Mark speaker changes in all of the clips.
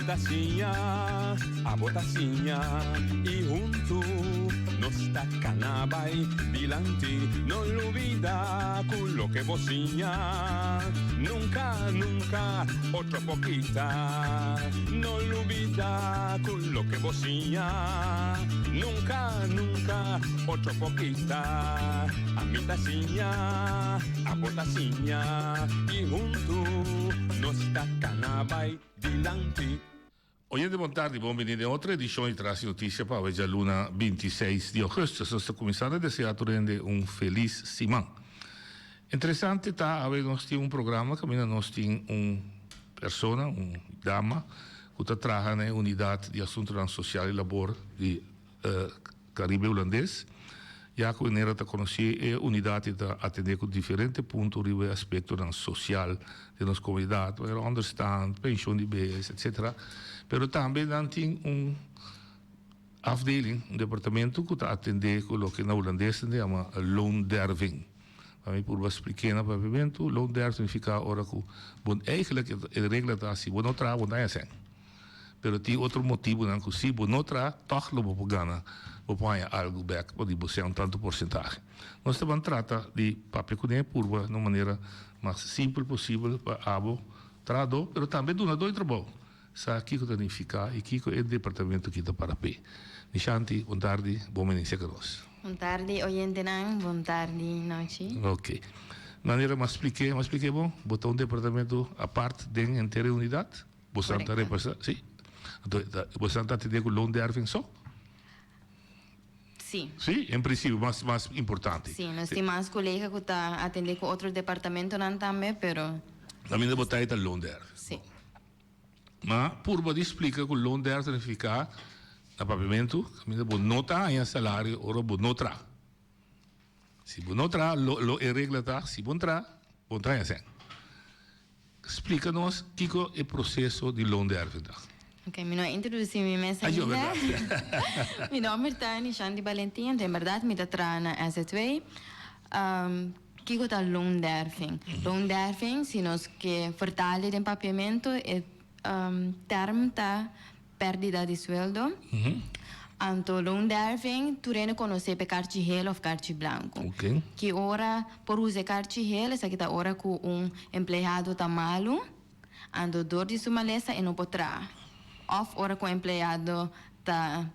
Speaker 1: Ami ta siña, abo ta siña y hunto nos ta cana bay dilanti. No lubida cu loke bo siña nunca, nunca otro por kita. No lubida cu loke bo siña nunca, nunca otro por kita. Ami ta siña, abo ta siña y hunto nos ta cana bay dilanti.
Speaker 2: Oyente bon tardi, bon bini den otro edishon di Tras di Notisia pa awe djaluna 26 di augustus. Nos ta kuminsá na deseá tur hende un felis siman. Interesante ta awe nos tin un programa kaminda nos tin un persona, un dama ku ta traha na e unidat di asuntunan sosial i labor di Caribe Hulandes. Ya cu manera ta conoci e unidad y ta atende cu diferente punto riba e aspectonan social den nos comunidad, manera onderstand, pensioen di behes, etc. Pero tambe nan tin un afdeling, un departamento cu ta atende cu loke na Hulandes nan ta yama loonderving. Pa mi purba spliké na papiamentu, loonderving significa ora cu bo eigenlijk e regla ta si bo no traha bo no haña cen. Pero tin otro motibunan ku si bo no traha, tòg lo bo por gana, bo por haña algu bèk pa di bo sea un tantu porsentahe. Nos ta ban trata di papia kuné purba na un manera mas simpel posibel pa abo trahadó, pero tambe dunadó di trabou sa kiko ta nifiká i kiko e departamento aki ta para p'e. Nishanti, bon tardi, bon bini serka nos.
Speaker 3: Bon tardi oyentenan, bon tardi Nochi.
Speaker 2: Ok. Manera m'a splik'é, m'a splik'é bon? Bo ta un departamento apart den henter e unidat? Bosan ta repasa, si. Anto, bosan ta atendé ku loonderving so?
Speaker 3: Si.
Speaker 2: Si, en prinsipio, mas, mas importante.
Speaker 3: Si, nos tin mas kolega ku ta atendé ku otro departamentonan tambe, pero.
Speaker 2: Kaminda bo ta e ta loonderving.
Speaker 3: Si.
Speaker 2: Ma purba di splika ku loonderving ta nifiká na papiamentu, kaminda bo no ta haña salario ora bo no traha. Si bo no traha, lo, lo e regla ta, si bo traha, bo no ta haña sèn. Splika nos kiko e proseso di loonderving ta.
Speaker 3: Ok, mi no a introdusí mi mes
Speaker 2: Ayo,
Speaker 3: ainda.
Speaker 2: bèrdat.
Speaker 3: Mi nòmber ta Nishanti Balentin, anto en bèrdat mi ta traha na SZW. Kiko ta loonderving? Loonderving, si nos ke fertaal'e den papiamentu, e tèrm ta Pèrdida di sueldo. Anto loonderving tur hende konosé p'e karchi hel òf karchi blanku. Ki ora por usa e karchi hel? Esaki ta ora ku un empleado ta malu, anto dor di su malesa e no por traha. Òf ora ku un empleado ta.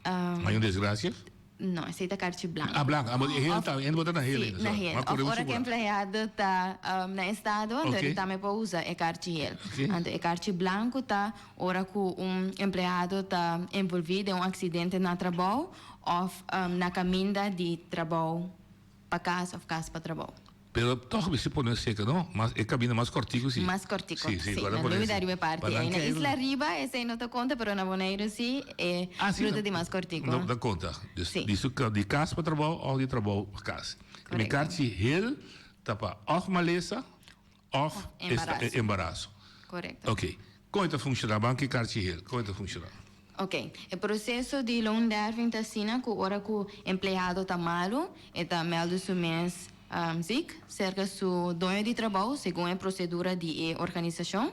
Speaker 2: Hay un desgracia?
Speaker 3: No, esei ta karchi blanku.
Speaker 2: Ah, blanku. Ah, bo e hel ta, hende bo ta na hel
Speaker 3: ainda. Sí, na hel. Òf ora ku empleado ta na estado, anto e tambe por usa e karchi hel. Anto e karchi blanku ta ora ku un empleado ta envolví den un aksidente na trabou òf na kaminda di trabou pa kas òf kas pa trabou.
Speaker 2: Pero tòg mester pone seka, no? Mas e kabina mas kòrtiku si.
Speaker 3: Mas kòrtiku, si. No lubida riba e parti ei. Na Isla Riba esei no ta konta, pero na Boneiru si e ruta di mas kòrtiku.
Speaker 2: No ta konta.
Speaker 3: Si.
Speaker 2: Di su di kas pa trabou òf di trabou pa kas.
Speaker 3: Korekto.
Speaker 2: Mi karchi hel ta pa òf malesa òf embaraso.
Speaker 3: Korekto.
Speaker 2: Oké. Kon e ta funshoná? Ban ku e karchi hel. Kon e ta funshoná?
Speaker 3: Ok. E proseso di loonderving ta asina ku ora ku empleado ta malu, e ta mèldu su mes ziek serka su doño di trabou segun e prosedura di e organisashon.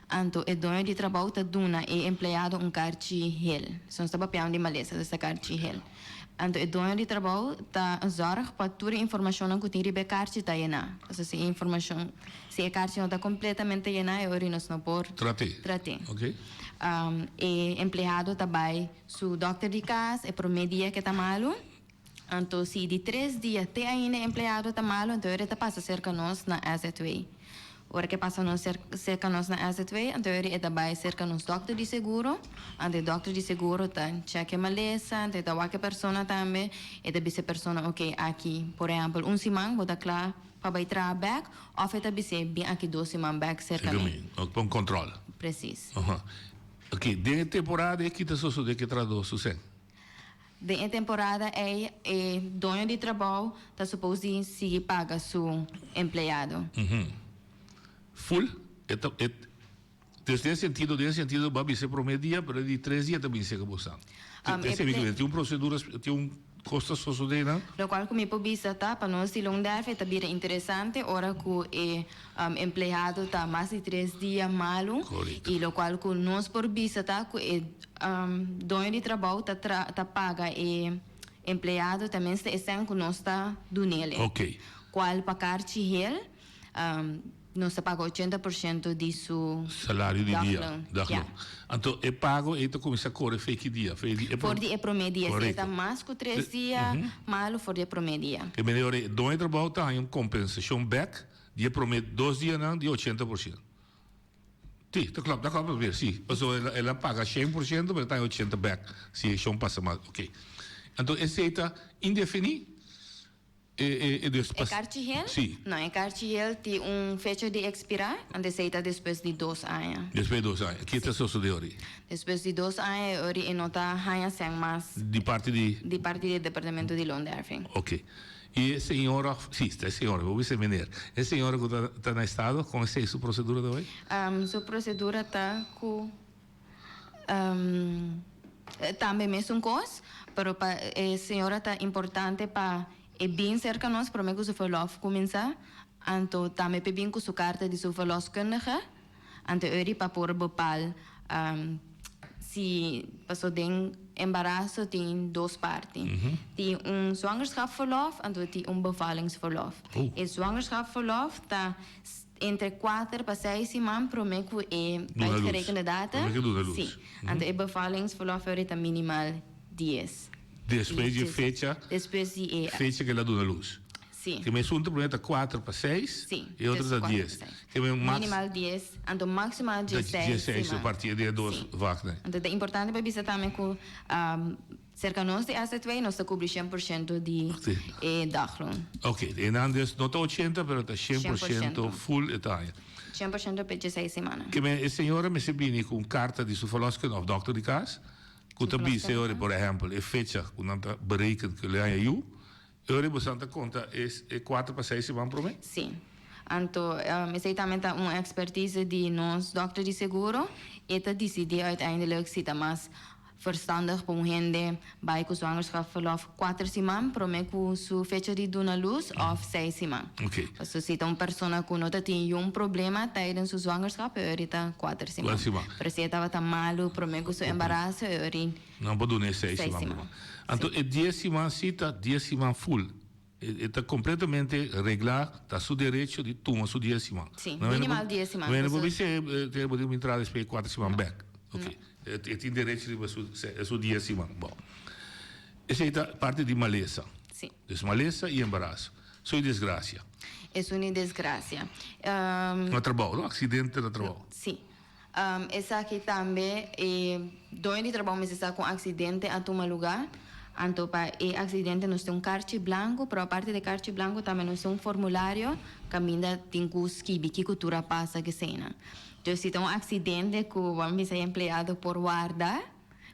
Speaker 3: Anto e doño di trabou ta duna e empleado un karchi hel. So nos ta papiando di malesa, dus ta karchi hel. Anto e doño di trabou ta zòrg pa tur e informashonnan ku tin riba e karchi ta yená. Pasobra si e informashon, si e karchi no ta kompletamente yená e ora nos no por
Speaker 2: Trat'é.
Speaker 3: trat'é.
Speaker 2: Oké.
Speaker 3: E empleado ta bai su dòkter di kas e promé dia ku e ta malu. Anto si di tres dia te ainda e empleado ta malu, anto e ora e ta pasa serka nos na SZW. Ora ke pasa nos serka nos na SZW, anto e ora e ta bai serka nos dòkter di seguro. Anto e dòkter di seguro ta chèk e malesa, anto e ta wak e persona tambe. E ta bisa e persona, oke, aki por ehèmpel un siman bo ta kla pa bai traha bèk, òf e ta bis'é bin aki dos siman bèk serka mi.
Speaker 2: Pa un kòntròl.
Speaker 3: Presis.
Speaker 2: Oke, den e temporada ei ki ta sosodé ku e trahadó su sèn?
Speaker 3: Den e temporada ei e doño di trabou ta supos di sigui paga su empleado.
Speaker 2: Full. E ta, e, dus den sentido, den sentido bo a bisa e prome dia, pero e di tres dia ta bin seka bo san.
Speaker 3: Um,
Speaker 2: Esei mi ke tin un procedura, tin un. Kos ta sosodé nan?
Speaker 3: Lokual ku mi por bisa ta, pa nos di loonderf e ta bira interesante ora ku e empleado ta mas di tres dia malu. I lokual ku nos por bisa ta ku e doño di trabou ta ta paga e empleado tenminste e sèn ku nos ta dunele. Kual pa karchi hel. Nos ta paga 80% di su
Speaker 2: Salario di dia,
Speaker 3: dagloon.
Speaker 2: dagloon.
Speaker 3: Ja.
Speaker 2: Anto e pago ei ta kuminsá kore fe ki dia? Fe di e
Speaker 3: For di e promé dia. Si e
Speaker 2: Korekto.
Speaker 3: ta mas ku tres dia malu for di e promé dia.
Speaker 2: E mende ora e doño di trabou ta haña un kompensashon bèk di e promé dos dianan di 80%. Si, ta klòp, ta klòp pasobra si. Pasobra el a el a paga 100% pero e ta haña 80 bèk si e shon pasa mas. Oké. Anto esei ta indefiní? E e e dus
Speaker 3: E karchi hel?
Speaker 2: Si.
Speaker 3: No, e karchi hel tin un fecha di ekspirá, anto esei ta despues di dos aña.
Speaker 2: Despues di dos aña. Ke ta sosodé ori?
Speaker 3: Despues di dos aña e ori e no ta haña sèn mas.
Speaker 2: Di parti di?
Speaker 3: Di parti di e departamento di loonderving.
Speaker 2: Oké. I e señora, si, ta e señora, bo bisa e meneer. E señora ku ta ta na estado, kon esei su prosedura ta bai?
Speaker 3: Su prosedura ta ku. Tambe mesun kos, pero pa e señora ta importante pa e bin serka nos prome ku su verlof kuminsá, anto tambe p'e bin ku su karta di su verloskundige, anto e ori pa por bepal si paso den embaraso tin dos parti, tin un zwangerschapsverlof anto tin un bevallingsverlof. E zwangerschapsverlof ta. Entre kuater pa seis siman promé ku e uitgerekende datum. Sí. Anto e bevallingsverlof ta minimal dies.
Speaker 2: Despues di e fecha.
Speaker 3: Despues di e.
Speaker 2: Fecha ku el a duna lus.
Speaker 3: Sí.
Speaker 2: Ke mesun ta promé ta kuater pa seis.
Speaker 3: Sí.
Speaker 2: E otro ta dies.
Speaker 3: Ke men maks. Minimal dies, anto maksimal diesseis siman.
Speaker 2: Diesseis a partir di e dos vaknan.
Speaker 3: Anto ta importante pa bisa tambe ku Serka nos di SZW nos ta kubri 100% di e dagloon.
Speaker 2: Ok, e nan dus no ta 80 pero ta 100% full e ta haña.
Speaker 3: 100% pe dieseis simana.
Speaker 2: Ke men e señora mester bini ku un karta di su verloskunde of dokter di kas ku ta bisa e ora por ehempel e fecha ku nan ta bereken ku lo haña yu. E ora boso ta konta e kuater pa seis siman promé?
Speaker 3: Sí. Anto esei tambe ta un ekspertise di nos dòkter di seguro. E ta disidí uiteindelijk si ta mas verstandig pa un hende bai ku zwangerschapsverlof kuater siman promé ku su fecha di duna lus òf seis siman. Pasobra si ta un persona ku no ta tin yun problema tijdens su zwangerschap e ora ta kuater siman. Pero si e tabata malu promé ku su embaraso e ora
Speaker 2: Nan por duna e seis siman promé. Anto e dies siman si ta dies siman full. E ta completamente reglá, ta su derecho di tuma su dies siman.
Speaker 3: Sí, minimal dies siman.
Speaker 2: No por bisa e bo tin ku entra despues kuater siman bèk. Ok. E tin derecho riba su dies siman. Bon. Esei ta parti di malesa.
Speaker 3: Sí.
Speaker 2: Dus malesa i embaraso. Su i desgracia.
Speaker 3: Esun i desgracia.
Speaker 2: Na trabou, no? Aksidente na trabou.
Speaker 3: Sí. Esaki tambe e doño di trabou mester sa ku un aksidente a tuma lugá. Anto pa e aksidente nos tin un karchi blanku, pero aparte di e karchi blanku tambe nos tin un formulario kaminda tin ku skibi kiko tur a pasa keseinan. Dus si ta un aksidente ku bo a bisa e empleado por warda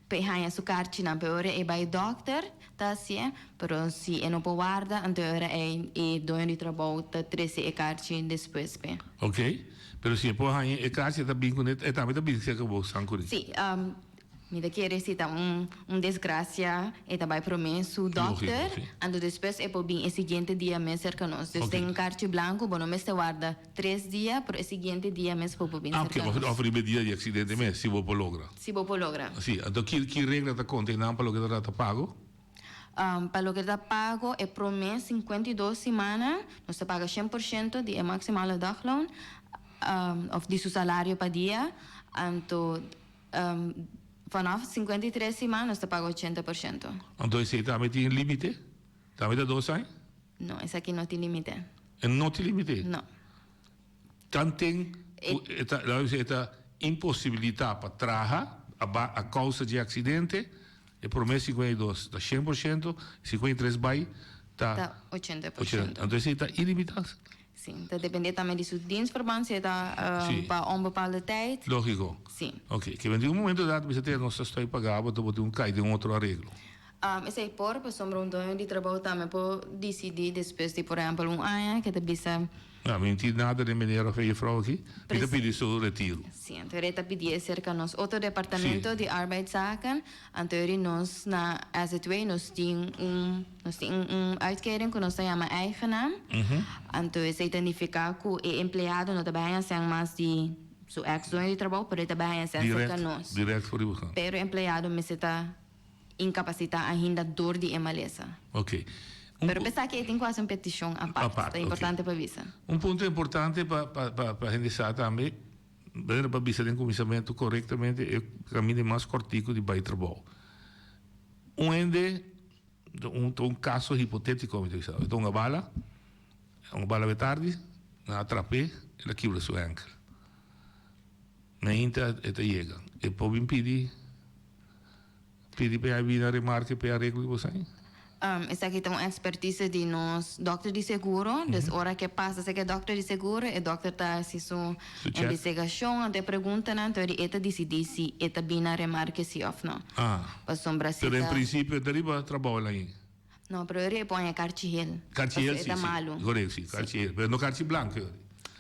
Speaker 3: pa e haña su karchinan, pa e ora e bai dòkter ta hasié, pero si e no por warda anto e ora ei e doño di trabou ta trese e karchi despues p'e.
Speaker 2: Ok, pero si e por haña e karchi e ta bin kuné, e tambe ta bin serka bo san kuné?
Speaker 3: Sí, mi ta kere si ta un un desgracia e ta bai promé su dòkter, anto despues e por bin e siguiente dia mes serka nos. Dus den un karchi blanku bo no mester warda tres dia, pero e siguiente dia mes bo por bin
Speaker 2: Ah, ok,
Speaker 3: serka nos.
Speaker 2: òf riba e dia di aksidente mes, si bo por logra.
Speaker 3: Si bo por logra.
Speaker 2: Sí, anto ki ki regla ta konta einan pa loke ta trata pago?
Speaker 3: Pa loke ta pago e promé 52 simana nos ta paga 100% di e maximale dagloon òf di su salario pa dia, anto vanaf 53 siman nos ta paga 80%.
Speaker 2: Anto esei tambe tin límite? Tambe ta dos aña?
Speaker 3: No, esaki no tin límite.
Speaker 2: E no tin límite?
Speaker 3: No.
Speaker 2: Tanten ku e ta, laga bisa, e ta imposibilitá pa traha a ba a kousa dje aksidente, e promé 52 ta 100%, 53 bai ta.
Speaker 3: Ta 80%.
Speaker 2: Anto esei ta ilimitá?
Speaker 3: Sí, ta dependé tambe di su dienstverband, si e ta pa onbepaalde tijd.
Speaker 2: Lógiko.
Speaker 3: Sí.
Speaker 2: Oké, ke men tin un momento dado bisa te nos ta stoi pagá bo, bo tin un kai den otro areglo.
Speaker 3: Esei por, pasobra un doño di trabou tambe por disidí despues di por ehèmpel un aña ke ta bisa.
Speaker 2: No, mi no tin nada den meneer of e juffrouw aki. Mi ta pidi su retiro.
Speaker 3: Sí, anto e ta pidié serka nos otro departamento di arbeidszaken. Anto eri nos na SZW nos tin un nos tin un uitkering ku nos ta yama eigenaam. Anto esei ta nifiká ku e empleado no ta bai haña sèn mas di su eks doño di trabou, pero e ta bai haña sèn serka nos.
Speaker 2: Direct for di boso.
Speaker 3: Pero e empleado mester ta inkapasitá ainda dor di e malesa.
Speaker 2: Ok.
Speaker 3: Pero p'esaki e tin ku hasi un petishon apart.
Speaker 2: Apart,
Speaker 3: Ta
Speaker 2: ok.
Speaker 3: importante pa bisa.
Speaker 2: Un punto importante pa pa pa pa hende sa tambe, bueno pa bisa den kuminsamentu korektamente e kaminda mas kòrtiku di bai trabou. Un hende, un ta un kaso hipotétiko mi ta bisa, e ta hunga bala, a hunga bala awe tardi, nan a trap'é, el a kibra su ènkel. Mainta e ta yega, e por bin pidi. Pidi pa e bini a remarke pa e areglo di boso aña.
Speaker 3: Esaki ta un expertise di nos dokter di seguro, dus ora ke pasa esaki e dokter di seguro, e dokter ta hasi su investigacion, anto e preguntanan, anto e ta dicidi si e ta bini a remarke si of no. Pasobra si
Speaker 2: Pero en
Speaker 3: ta.
Speaker 2: principio e ta riba trabou el aña.
Speaker 3: No, pero e pon e karchi hel.
Speaker 2: Karchi hel,
Speaker 3: Pasobra
Speaker 2: si,
Speaker 3: e ta
Speaker 2: si.
Speaker 3: malu.
Speaker 2: Correcto, si, karchi hel. Pero no karchi blanco.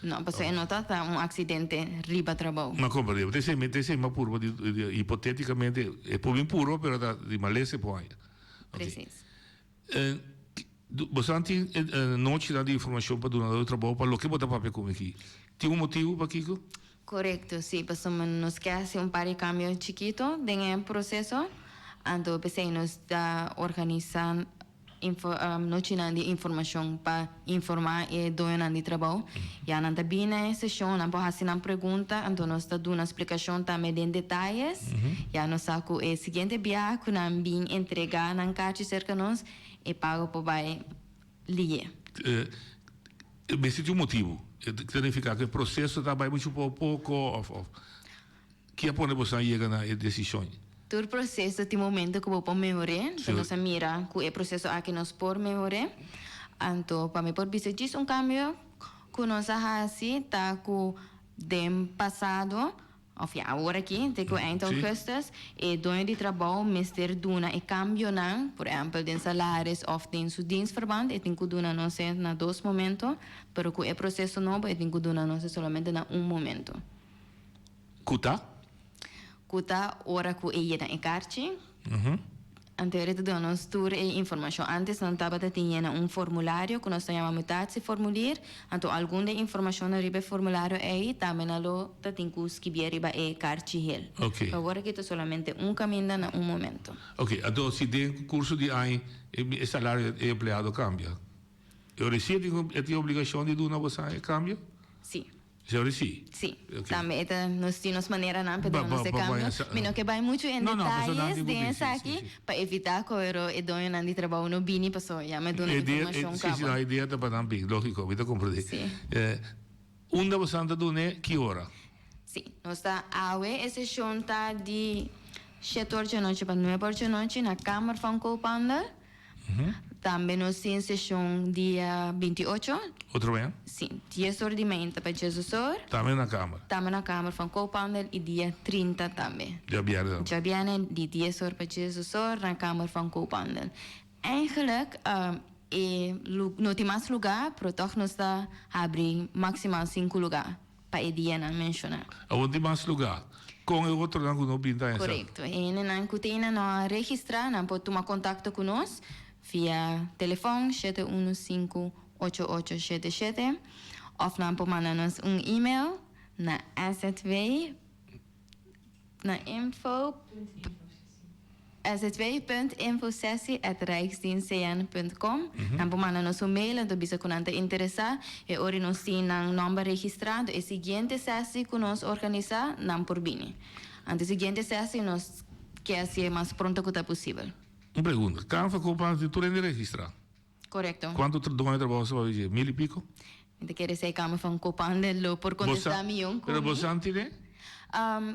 Speaker 3: No, pasobra e no ta ta un accidente riba trabou.
Speaker 2: Ma comprende. Te esei, te esei mi a purba di, di, hipoteticamente, e por bin purba, pero ta di malesa e por haña. Ok.
Speaker 3: Precies.
Speaker 2: Eh, boso tin nochinan di informacion pa dunador di trabou pa loke bo ta papia cu mi aki. Tin un motibu pakiko?
Speaker 3: Korekto, sí, pasobra nos ke hasi un par di kambio chikito den e proseso, anto p'esei nos ta organisá nochinan di informashon pa informá e doñonan di trabou. Ya nan ta bini na e seshon, nan por hasi nan pregunta, anto nos ta duna splikashon tambe den detayes. Ya nos sa ku e siguiente biaha ku nan bin entregá nan karchi serka nos, e pago por bai lié.
Speaker 2: Mester tin un motibu. E ta nifiká ku e proseso ta bai muchu poko òf òf ke a pone boso a yega na e desishon?
Speaker 3: Tur proseso tin momento ku bo por mehor'é. Anto nos a mira ku e proseso aki nos por mehor'é. Anto pa mi por bisa djis un kambio ku nos a hasi ta ku den pasado Of ya awor aki, te ku eind augustus, e doño di trabou mester duna e kambionan, por ehèmpel den salaris òf den su dienstverband, e tin ku duna nos e na dos momento, pero ku e proseso nobo e tin ku duna nos e solamente na un momento.
Speaker 2: Ku ta?
Speaker 3: Ku ta ora ku e yena e karchi. Anto e ta duna nos tur e informashon. Antes nan tabata tin yena un formulario ku nos ta yama mutatieformulier. Anto algun den informashonnan riba e formulario ei tambe nan lo ta tin ku skibié riba e karchi hel.
Speaker 2: Oké.
Speaker 3: Pa awor aki ta solamente un kaminda na un momento.
Speaker 2: Oké, anto si den kurso di aña e salario di e empleado kambia, e ora si e tin obligashon di duna bo e kambio?
Speaker 3: Si.
Speaker 2: Sorry si.
Speaker 3: Si.
Speaker 2: Ok.
Speaker 3: Tambe e ta nos tin nos maneranan pa
Speaker 2: Ba
Speaker 3: duna nos
Speaker 2: ba
Speaker 3: e
Speaker 2: ba
Speaker 3: cambio.
Speaker 2: ba
Speaker 3: Mi no ke bai muchu en
Speaker 2: No no, pasobra nan
Speaker 3: detalles
Speaker 2: tin ku
Speaker 3: den
Speaker 2: bin, si si
Speaker 3: esaki
Speaker 2: si.
Speaker 3: pa evita ku ero e doñonan di trabou no bini paso ya mi a duna
Speaker 2: E idea e
Speaker 3: informacion
Speaker 2: si si
Speaker 3: caba.
Speaker 2: no e idea ta pa nan bin, logico, mi ta comprende.
Speaker 3: Si.
Speaker 2: Unda boso ta dun'e ki ora?
Speaker 3: Si. Nos ta awe e sesion ta di shete or djanochi pa nuebe or djanochi na Kamer van Koophandel. Tambe nos tin seshon dia 28.
Speaker 2: Otro mañan?
Speaker 3: Si, 10 or di mainta pa 12 or.
Speaker 2: Tambe na Kamer?
Speaker 3: Tambe na Kamer van Koophandel y dia 30 tambe.
Speaker 2: Djabièrnè tambe?
Speaker 3: Djabièrnè di 10 or pa 12 or na Kamer van Koophandel. Eigenlijk e no tin mas lugá, pero tòg nos ta habri maksimal sinku lugá pa e dianan menshoná.
Speaker 2: Awor tin mas lugá. Kon e otronan ku no bin ta esa?
Speaker 3: Korekto. E hendenan ku te no a registrá, nan por tuma kontakto ku nos via telefòn 715 8877 òf nan por manda nos un email na szw na info szw.infosessie@rijksdienstcn.com. Nan por manda nos un mail anto bisa ku nan ta interesá. E ora nos tin nan nòmber registrá, anto e siguiente sesi ku nos organisá, nan por bini. Anto e siguiente sesi nos ke hasié mas pronto ku ta posibel.
Speaker 2: Un pregunta, Kamer van Koophandel tin tur hende registrá?
Speaker 3: Korekto.
Speaker 2: Kuantu doño di trabou sa bai dje? Mil i piko?
Speaker 3: Mi ta kere esei Kamer van Koophandel lo por kontestá mion ku mi.
Speaker 2: Pero bosan tine?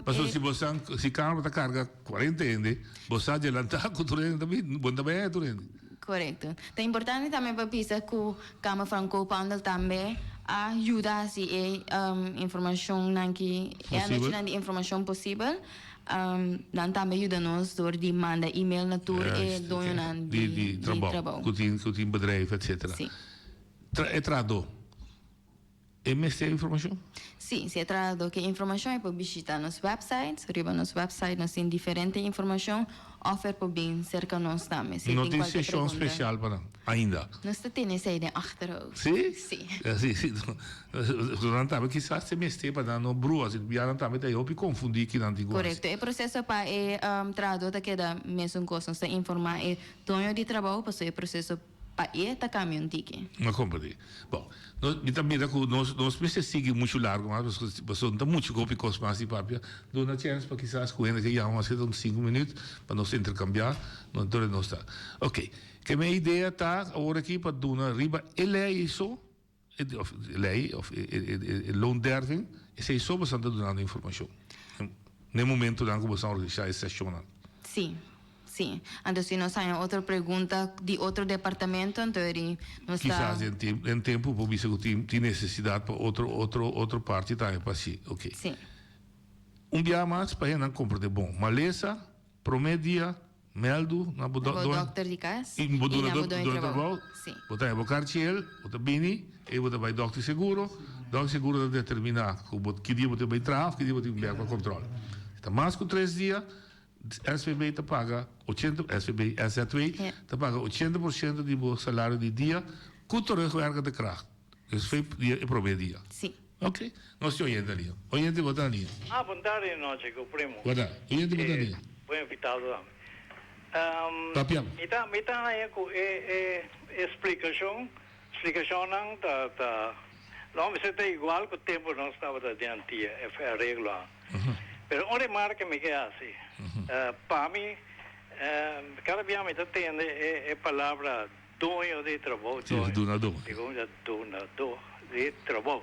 Speaker 2: Pasobra si bosan, si Kamer ta karga 40 hende, bo sa adelantá ku tur hende ta bin, bo no ta bai haña tur hende.
Speaker 3: Korekto. Ta importante tambe pa bisa ku Kamer van Koophandel tambe a yuda hasi e informashonnan ki, e anochinan di informashon posibel. Nan tambe yuda nos door di manda email na tur e doñonan di
Speaker 2: di trabou. Ku tin ku tin bedrijf etcetera.
Speaker 3: Si.
Speaker 2: E trahadó e mester informashon?
Speaker 3: Si, si e trahadó ke informashon e por bishita nos website. Riba nos website nos tin diferente informashon òf er por bin serka nos tambe si e
Speaker 2: No
Speaker 3: tin
Speaker 2: tin
Speaker 3: kualke
Speaker 2: seshon
Speaker 3: pregunta.
Speaker 2: spesial pa nan ainda?
Speaker 3: Nos ta tene esei den achterhoofd.
Speaker 2: Si?
Speaker 3: Si.
Speaker 2: Si, si. Nan tambe kisas te mester pa nan no brua, si bia nan tambe ta e hopi konfundí ki nan tin ku hasi.
Speaker 3: Korekto. E proseso pa e trahadó ta keda mesun kos. Nos ta informá e doño di trabou pasobra e proseso pa e ta kambia un tiki.
Speaker 2: No komprendí. Bon, nos, mi ta mira ku nos, nos mester sigui muchu largu mas pasobra, pasobra no ta muchu hopi kos mas di papia. Duna chèns pa kisas ku hende ke yama mas ke ta un sinku minüt pa nos interkambiá, no dor nos ta. Oke, ke mi idea ta awor aki pa duna riba e lei so. Of e lei of e loonderving, esei so boso ta dunando informashon na e momentonan ku boso a organisá e seshonnan.
Speaker 3: Sí, sí. Anto si nos haña otro pregunta di otro departamento, anto eri nos ta.
Speaker 2: Kisas den tempu por bisa ku tin nesesidat pa otro otro otro parti tambe pa hasi. Oke.
Speaker 3: Sí.
Speaker 2: Un biaha mas pa hendenan komprende bon. Malesa, promé dia. Meldu na bo
Speaker 3: Na bo dokter di kas
Speaker 2: i bo
Speaker 3: i
Speaker 2: duna
Speaker 3: na bo doño
Speaker 2: doño
Speaker 3: trabou.
Speaker 2: trabou.
Speaker 3: Sí.
Speaker 2: Bo ta haya bo karchi el, bo ta bini, ei bo ta bai dokter seguro. Dokter seguro ta determiná ku bo ki dia bo tin bai traha òf ki dia bo tin bèk pa kòntròl. Si ta mas ku tres dia, SVB ta paga ochenta, SVB, SZW,
Speaker 3: Ja.
Speaker 2: ta paga 80% di bo salario di dia ku terugwerkende kracht. Dus fe dia e promé dia.
Speaker 3: Sí.
Speaker 2: Ok. Nos tin oyente alia. Oyente bo ta alia.
Speaker 4: Ah, bon tardi di nochi cu primo.
Speaker 2: Guarda, oyente bo ta alia.
Speaker 4: Bo invitado tambe.
Speaker 2: Papia.
Speaker 4: Mi ta mi ta haña cu e e e splicacion, splicacionnan ta ta lo mester ta igual cu tempo nos tabata den Antia, e areglonan. Pero un remarke mi ke haci. Pa mi, cada bia mi ta tende e e palabra Doño di trabou,
Speaker 2: Sí,
Speaker 4: doño.
Speaker 2: dunadó.
Speaker 4: Segun ta dunadó di trabou.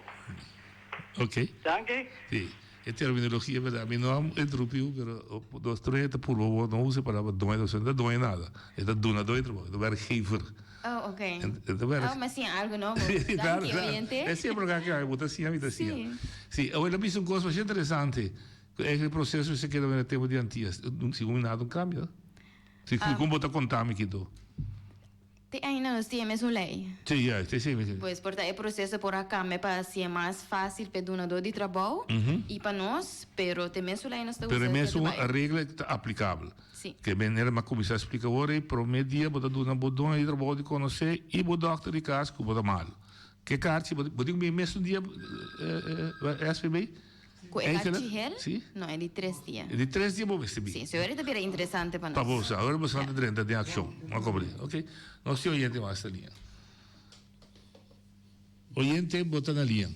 Speaker 2: Ok.
Speaker 4: Danki.
Speaker 2: Sí, e terminologia berdad. Mi no a interrumpiu, pero nos tres ta purba bo no usa e palabra doño, nos no ta doño nada. E ta dunadó di trabou, e ta werkgever.
Speaker 3: Oh, ok.
Speaker 2: E ta werk.
Speaker 3: Oh, mi a siña algo nobo.
Speaker 2: Sí, claro,
Speaker 3: Danki,
Speaker 2: claro.
Speaker 3: oyente.
Speaker 2: E siempre loke a bo ta siña, mi ta siña.
Speaker 3: Sí.
Speaker 2: Sí, awor el a bisa un cos masha interesante, cu e proceso mester keda manera tempo di Antias. Segun mi nada un cambio. Si con bo ta conta mi kito?
Speaker 3: Te ainda nos tin e mesun ley.
Speaker 2: Si, ya, si, si, si.
Speaker 3: Pues por ta e proceso por a cambia pa hacié mas facil p'e dunador di trabou y pa nos, pero t'e mesun ley nos ta usa
Speaker 2: Pero e
Speaker 3: ke ta
Speaker 2: mesun
Speaker 3: bai.
Speaker 2: regla ta aplicabel.
Speaker 3: Si.
Speaker 2: Ke manera mi a cuminsa splica awor ei, prome dia bo ta duna bo doño di trabou di conoce y bo dokter di cas cu bo ta malo. Ke karchi bo bo tin cu bini mesun dia SVB?
Speaker 3: Ku e
Speaker 2: Eigenlijk,
Speaker 3: karchi hel?
Speaker 2: si.
Speaker 3: No, e di tres dia.
Speaker 2: E di tres dia bo mester bin.
Speaker 3: Si, si ora ta bira interesante pa nos.
Speaker 2: Pa bo, ora bo sa ta drenta den akshon. Bo a komprende. Ok. Nos tin oyente mas na liña. Oyente, bo ta na liña.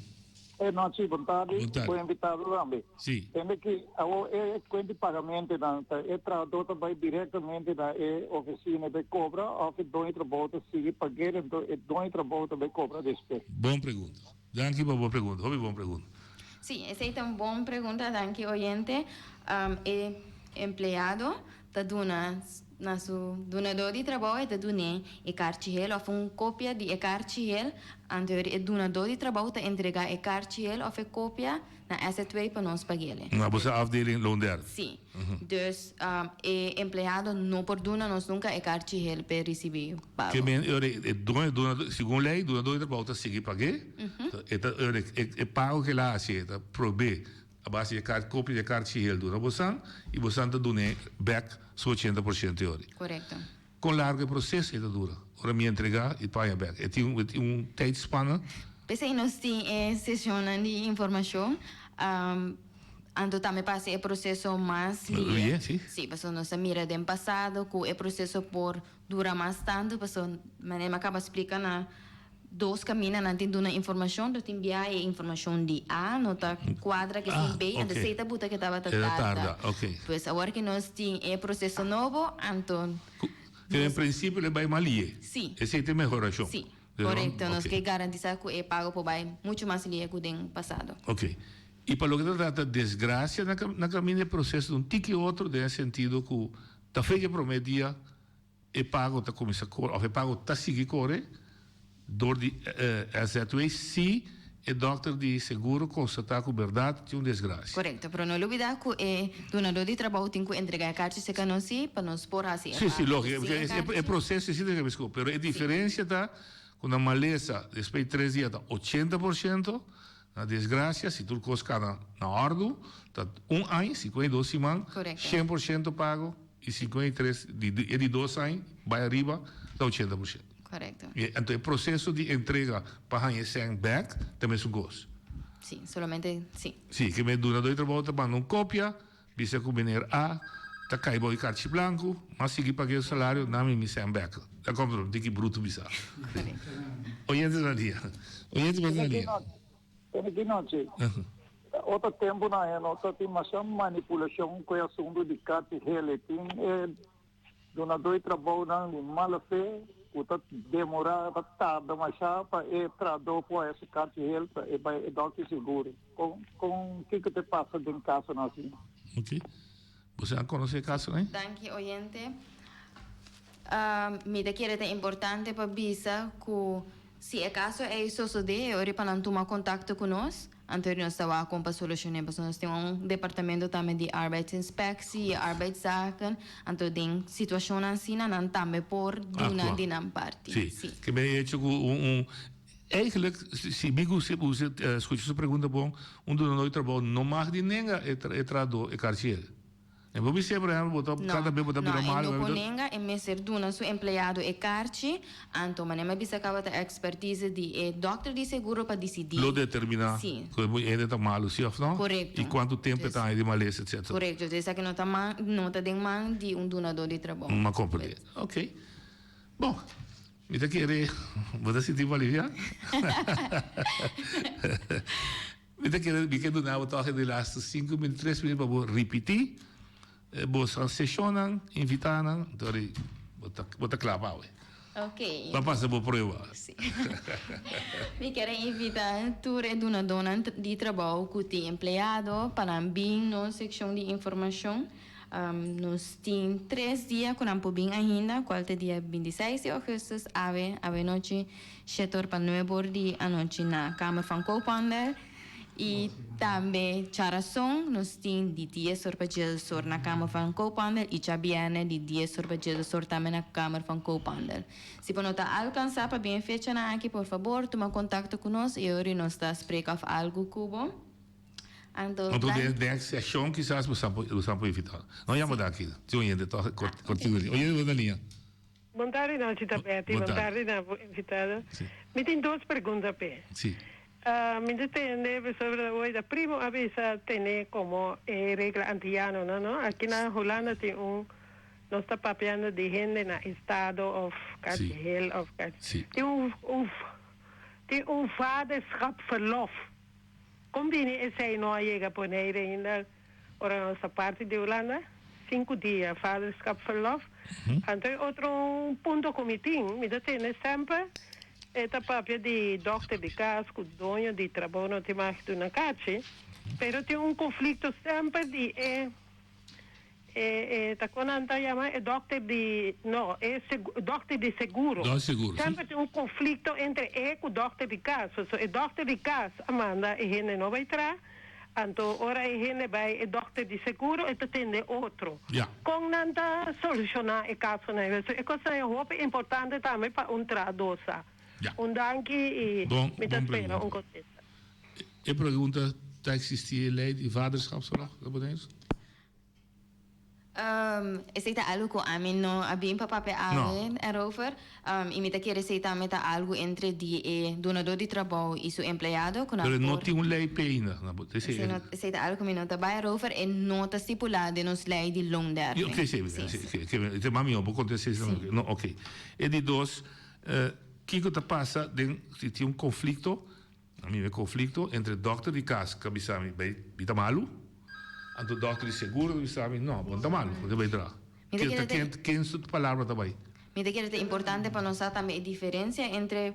Speaker 5: E nochi, bon tardi.
Speaker 2: Bon tardi.
Speaker 5: Bo invitado tambe.
Speaker 2: Si.
Speaker 5: Tende ki awo e kuent di pagamentonan ta e trahadó ta bai direktamente na e ofisina i bai kobra òf e doño di trabou ta sigui pag'é anto e doño di trabou ta bai kobra despues?
Speaker 2: Bon pregunta. Danki pa bo pregunta, hopi bon pregunta.
Speaker 3: Sí, esei ta un bon pregunta, danki oyente. E empleado ta duna na su dunadó di trabou e ta dun'é e karchi hel òf un kopia di e karchi hel, anto e dunadó di trabou ta entregá e karchi hel òf e kopia na SZW pa nos pag'el.
Speaker 2: Na boso afdeling loonderf?
Speaker 3: Sí. Dus e empleado no por duna nos nunca e karchi hel p'e ricibi pago.
Speaker 2: Ke men ora e doño duna, segun ley, dunador di trabou ta sigui pag'é. E ta ora e pago ke el a haci e ta prob'é a base di e kar kopia di e karchi hel duna bosan y bosan ta dun'é bek su 80% e ora.
Speaker 3: Korekto.
Speaker 2: Kon largo e proceso e ta dura ora mi entrega y paña bek? E tin un tijdspanne?
Speaker 3: P'esei nos tin e sesionnan di informacion. Anto tambe pa haci e proceso mas lihe.
Speaker 2: Lihe, si.
Speaker 3: Si, pasobra nos a mira den pasado cu e proceso por dura mas tanto, pasobra manera mi a caba splica na dos caminda nan tin duna informacion, do tin bia e informacion di A no ta cuadra cu esun B, anto esey ta buta cu e tabata tarda. Pues awor cu nos tin e proceso nobo, anto.
Speaker 2: Pero en principio lo bay mas lihe.
Speaker 3: Si.
Speaker 2: Esey ta e mehoracion.
Speaker 3: Si, corecto. Nos ke garantisa cu e pago por bay mucho mas lihe cu den pasado.
Speaker 2: Ok. Y pa loke ta trata desgracia na caminda e proceso ta un tiki otro den e sentido cu ta fecha e prome dia, E pago ta kuminsá kore òf e pago ta sigui kore dor di SZW si e dòkter di seguro konstatá ku bèrdat tin un desgrasia.
Speaker 3: Korekto, pero no lubidá ku e dunadó di trabou tin ku entregá e karchi serka nos sí pa nos por hasi e
Speaker 2: Sí, sí,
Speaker 3: pago.
Speaker 2: lógiko,
Speaker 3: Sin e
Speaker 2: e
Speaker 3: karchi.
Speaker 2: proseso esei ta kaba, pero e
Speaker 3: Sí.
Speaker 2: diferensia ta ku na malesa despues di tres dia ta 80%, na desgrasia si tur kos kana na òrdu ta un aña, 52 siman,
Speaker 3: Korekto.
Speaker 2: 100% pago i 53 di e di dos aña bai ariba ta 80%.
Speaker 3: Korekto.
Speaker 2: I anto e proseso di entrega pa haña e sèn bèk ta mesun kos.
Speaker 3: Sí, solamente sí.
Speaker 2: Sí, ke men dunadó di trabou ta manda un kopia, bisa ku meneer A ta kai bou e karchi blanku, m'a sigui pag'é su salario, na mi mi sèn bèk. Ta kòmprende, mi tin ki brutu bisa. Oyente na lia. Oyente bèk na lia.
Speaker 5: Tene ki nochi. Otro tempunan e no ta tin masha manipulashon ku e asuntu di karchi hel. Tin e Dunadó di trabounan di mala fe ku ta demorá, ta tarda mashá pa e trahadó por haya su karchi hel pa e bai e dòkter seguro. Kon, kon, kiko ta pasa den kasonan asina?
Speaker 2: Ok. Boso a konosé e kasonan ei?
Speaker 3: Danki oyente. Mi ta kere ta importante pa bisa ku si e kaso ei sosodé e ora pa nan tuma kontakto ku nos. Anto nos ta wak kon pa solucion'é pasobra nos tin un departamento tambe di arbeidsinspectie y arbeidszaken, anto den situacionnan asina nan tambe por duna
Speaker 2: Actua.
Speaker 3: di nan parti.
Speaker 2: Sí.
Speaker 3: Sí.
Speaker 2: Ke men e hecho ku un un eigenlijk si mi gusta usa skucha su pregunta bon, un dunador di trabou no mag di nenga e e trahador e karchiel. E bo bis'é, por ehempel, bo ta
Speaker 3: No,
Speaker 2: kada bes bo ta
Speaker 3: no,
Speaker 2: bira
Speaker 3: e
Speaker 2: malu,
Speaker 3: no
Speaker 2: bo
Speaker 3: por
Speaker 2: ta.
Speaker 3: nenga, e mester duna su empleado e karchi, anto manera mi a bisa kaba ta expertise di e dòkter di seguro pa disidí.
Speaker 2: Lo determiná
Speaker 3: Sí.
Speaker 2: ku e hende ta malu sí òf no,
Speaker 3: Korekto.
Speaker 2: i kuantu tempu e
Speaker 3: Dus,
Speaker 2: ta haña di malesa, etcetera.
Speaker 3: korekto, dus esaki no ta man, no ta den man di un dunadó di trabou.
Speaker 2: M'a komprendé. Oké. Bon, mi ta kere bo ta sinti bo aliviá? Mi ta kere mi ke duna bo tòg e di lastu sinku minüt, tres minüt pa bo ripití bo seshonnan, invitá nan, anto ri bo ta bo ta kla pa awe.
Speaker 3: Ok.
Speaker 2: Bo a pasa bo prueba.
Speaker 3: Sí. Mi kier a invitá tur e dunadónan di trabou ku tin empleado pa nan bin nos sekshon di informashon. Nos tin tres dia ku nan por bin ainda, kual ta dia 26 di ougùstùs, awe, awenochi, Shete or pa nuebe or di anochi na Kamer van Koophandel y tambe djarason nos tin di dies or pa djedes or na Kamer van Koophandel y djabierne di dies or pa djedes or tambe na Kamer van Koophandel. Si bo no ta alcansa pa bin e fechanan aki por fabor tuma contacto cu nos y ora nos ta spreek af algo cu bo. Anto
Speaker 2: Anto
Speaker 3: dan.
Speaker 2: den den seshon kisas bo sa bo sa por invita. No yama
Speaker 3: Sí.
Speaker 2: da aki. Tin un hende toch
Speaker 3: Ah,
Speaker 2: kort
Speaker 3: ok.
Speaker 2: kortico. Oye bo na liña.
Speaker 6: Bon tardi nochi ta Betty,
Speaker 2: Bon
Speaker 6: bon
Speaker 2: tardi.
Speaker 6: tardi na bo invitado.
Speaker 2: Sí.
Speaker 6: Mi tin dos pregunta p'e.
Speaker 2: Sí.
Speaker 6: Mi ta tende pasobra hoy ta primo a bisa tene como e regla antiyano no no. Aki na Hulanda tin un nos ta papiando di hende na estado of
Speaker 2: Sí.
Speaker 6: cachehel of cach
Speaker 2: Sí.
Speaker 6: tin un un tin un vaderschapverlof. Con bini esey no a yega Bonaire ainda? Ora nos ta parti di Hulanda, sinku dia vaderschapverlof. Anto e otro un punto ku mi tin, mi ta tende semper e ta papia di dokter di kas ku doño di trabou no tin mag duna kachi, pero tin un konflikto semper di e e e ta kon nan ta yama e dokter di no e dokter di seguro.
Speaker 2: Dokter di seguro, si.
Speaker 6: Semper tin un konflikto entre e ku dokter di kas. So e dokter di kas a manda e hende no bai traha. Anto ora e hende bai e dokter di seguro e ta tende otro.
Speaker 2: Ja.
Speaker 6: Kon nan ta solushoná e kasonan ei? E kosnan ei hopi importante tambe pa un trahadó sa.
Speaker 2: Ja.
Speaker 6: Un danki i
Speaker 2: Bon,
Speaker 6: mi ta
Speaker 2: bon
Speaker 6: spera
Speaker 2: pregunta.
Speaker 6: un kontesta.
Speaker 2: E pregunta, Ta eksistí e lei di vaderschapsverlof na Boneiru?
Speaker 3: Esei ta algu ku ami no a bin pa papia awe erover. I mi ta kere esei tambe ta algu entre di e dunadó di trabou i su empleado ku nan
Speaker 2: Pero no
Speaker 3: por.
Speaker 2: tin un lei p'e ainda.
Speaker 3: Esei ta algu ku mi no ta bai erover. E no ta stipulá den nos lei di loonderving.
Speaker 2: Oké, sí, sí. Te mami bo kontest'é esei tambe. No, oké. E di dos, kiko ta pasa den si tin un konflikto? A mi e konflikto entre dòkter di kas ku a bisa mi bai bi ta malu, anto dòkter di seguro ta bisa mi no, bo no ta malu, bo ta bai traha.
Speaker 3: Mi ta kere ta.
Speaker 2: Ken su palabra ta bai?
Speaker 3: Mi ta kere ta importante pa nos sa tambe e diferensia entre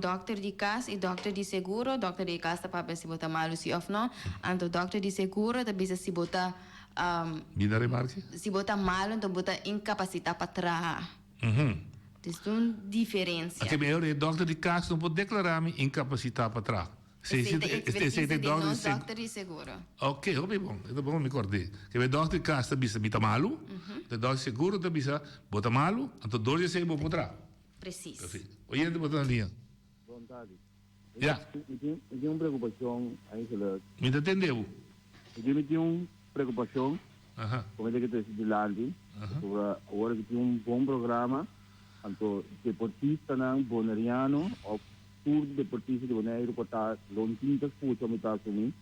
Speaker 3: dòkter di kas i dòkter di seguro. Dòkter di kas ta papia si bo ta malu si òf no, anto dòkter di seguro ta bisa si bo ta.
Speaker 2: Bina remarke?
Speaker 3: Si bo ta malu anto bo ta inkapasitá pa traha. Dus ta un diferencia.
Speaker 2: Ake mi e dokter di cas no por declara mi incapacita pa traha.
Speaker 3: Esei ta expertise di nos dòkter di seguro.
Speaker 2: Ok, hopi bon. E ta bon mi kord'é. Ke e dòkter di kas ta bisa mi ta malu, e dòkter di seguro ta bisa bo ta malu, anto dor di esei bo por traha.
Speaker 3: Presis.
Speaker 2: Perfecto. Oyente bo ta na liña.
Speaker 5: Bon tardi.
Speaker 2: Ya.
Speaker 5: Mi tin mi tin un preokupashon eigenlijk.
Speaker 2: Mi ta tende bo.
Speaker 5: Mi tin mi tin un preokupashon. Ku mi ta ke trese dilanti. Pasobra awor aki tin un bon programa, anto deportistanan boneriano òf Tur deportista di Boneiru por ta lo tin ta scucha mi ta asumi,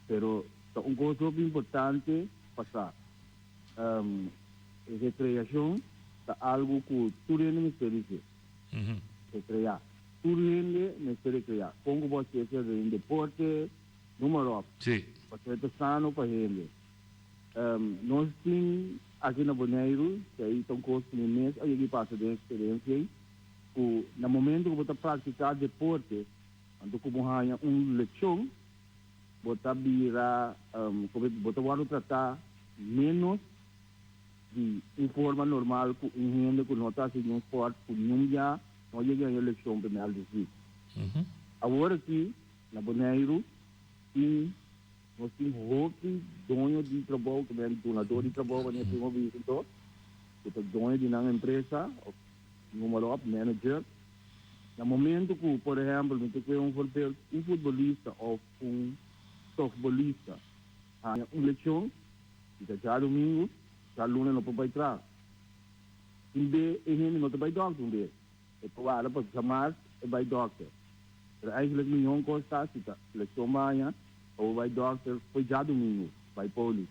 Speaker 5: pero ta un cos hopi importante pa sa. Recreacion ta algo cu tur hende mester di haci. Recrea. Tur hende mester recrea. Con cu bo haci esei den deporte, noem maar op. Pasobra e ta sano pa hende. Nos tin aki na Boneiru, esei ta un cos cu mi mes a yega y pasa den experiencia ei. Ku na momento ku bo ta praktiká deporte, anto ku bo haña un lekshon, bo ta bira, bo ta wòrdu tratá ménos di un forma normal ku un hende ku no ta hasi niun spòrt, ku niun bia no a yega haña lekshon pa e mèldu si. Awor aki na Boneiru tin nos tin hopi doño di trabou, ku men dunadó di trabou, wanneer primo bisa anto, ku ta doño di nan empresa òf Número òf manager. Na momento ku, por ehèmpel, mi ta kue un voorbeeld, un futbolista òf un softbolista haña un leshon, i ta djadumingu, djaluna e no por bai traha. Tin be e hende no ta bai dòkter un be, e ta warda pa djamars e bai dòkter. Pero eigenlijk mion kos ta si ta leshon bo haña, pa bo bai dòkter fo'i djadumingu, bai poli.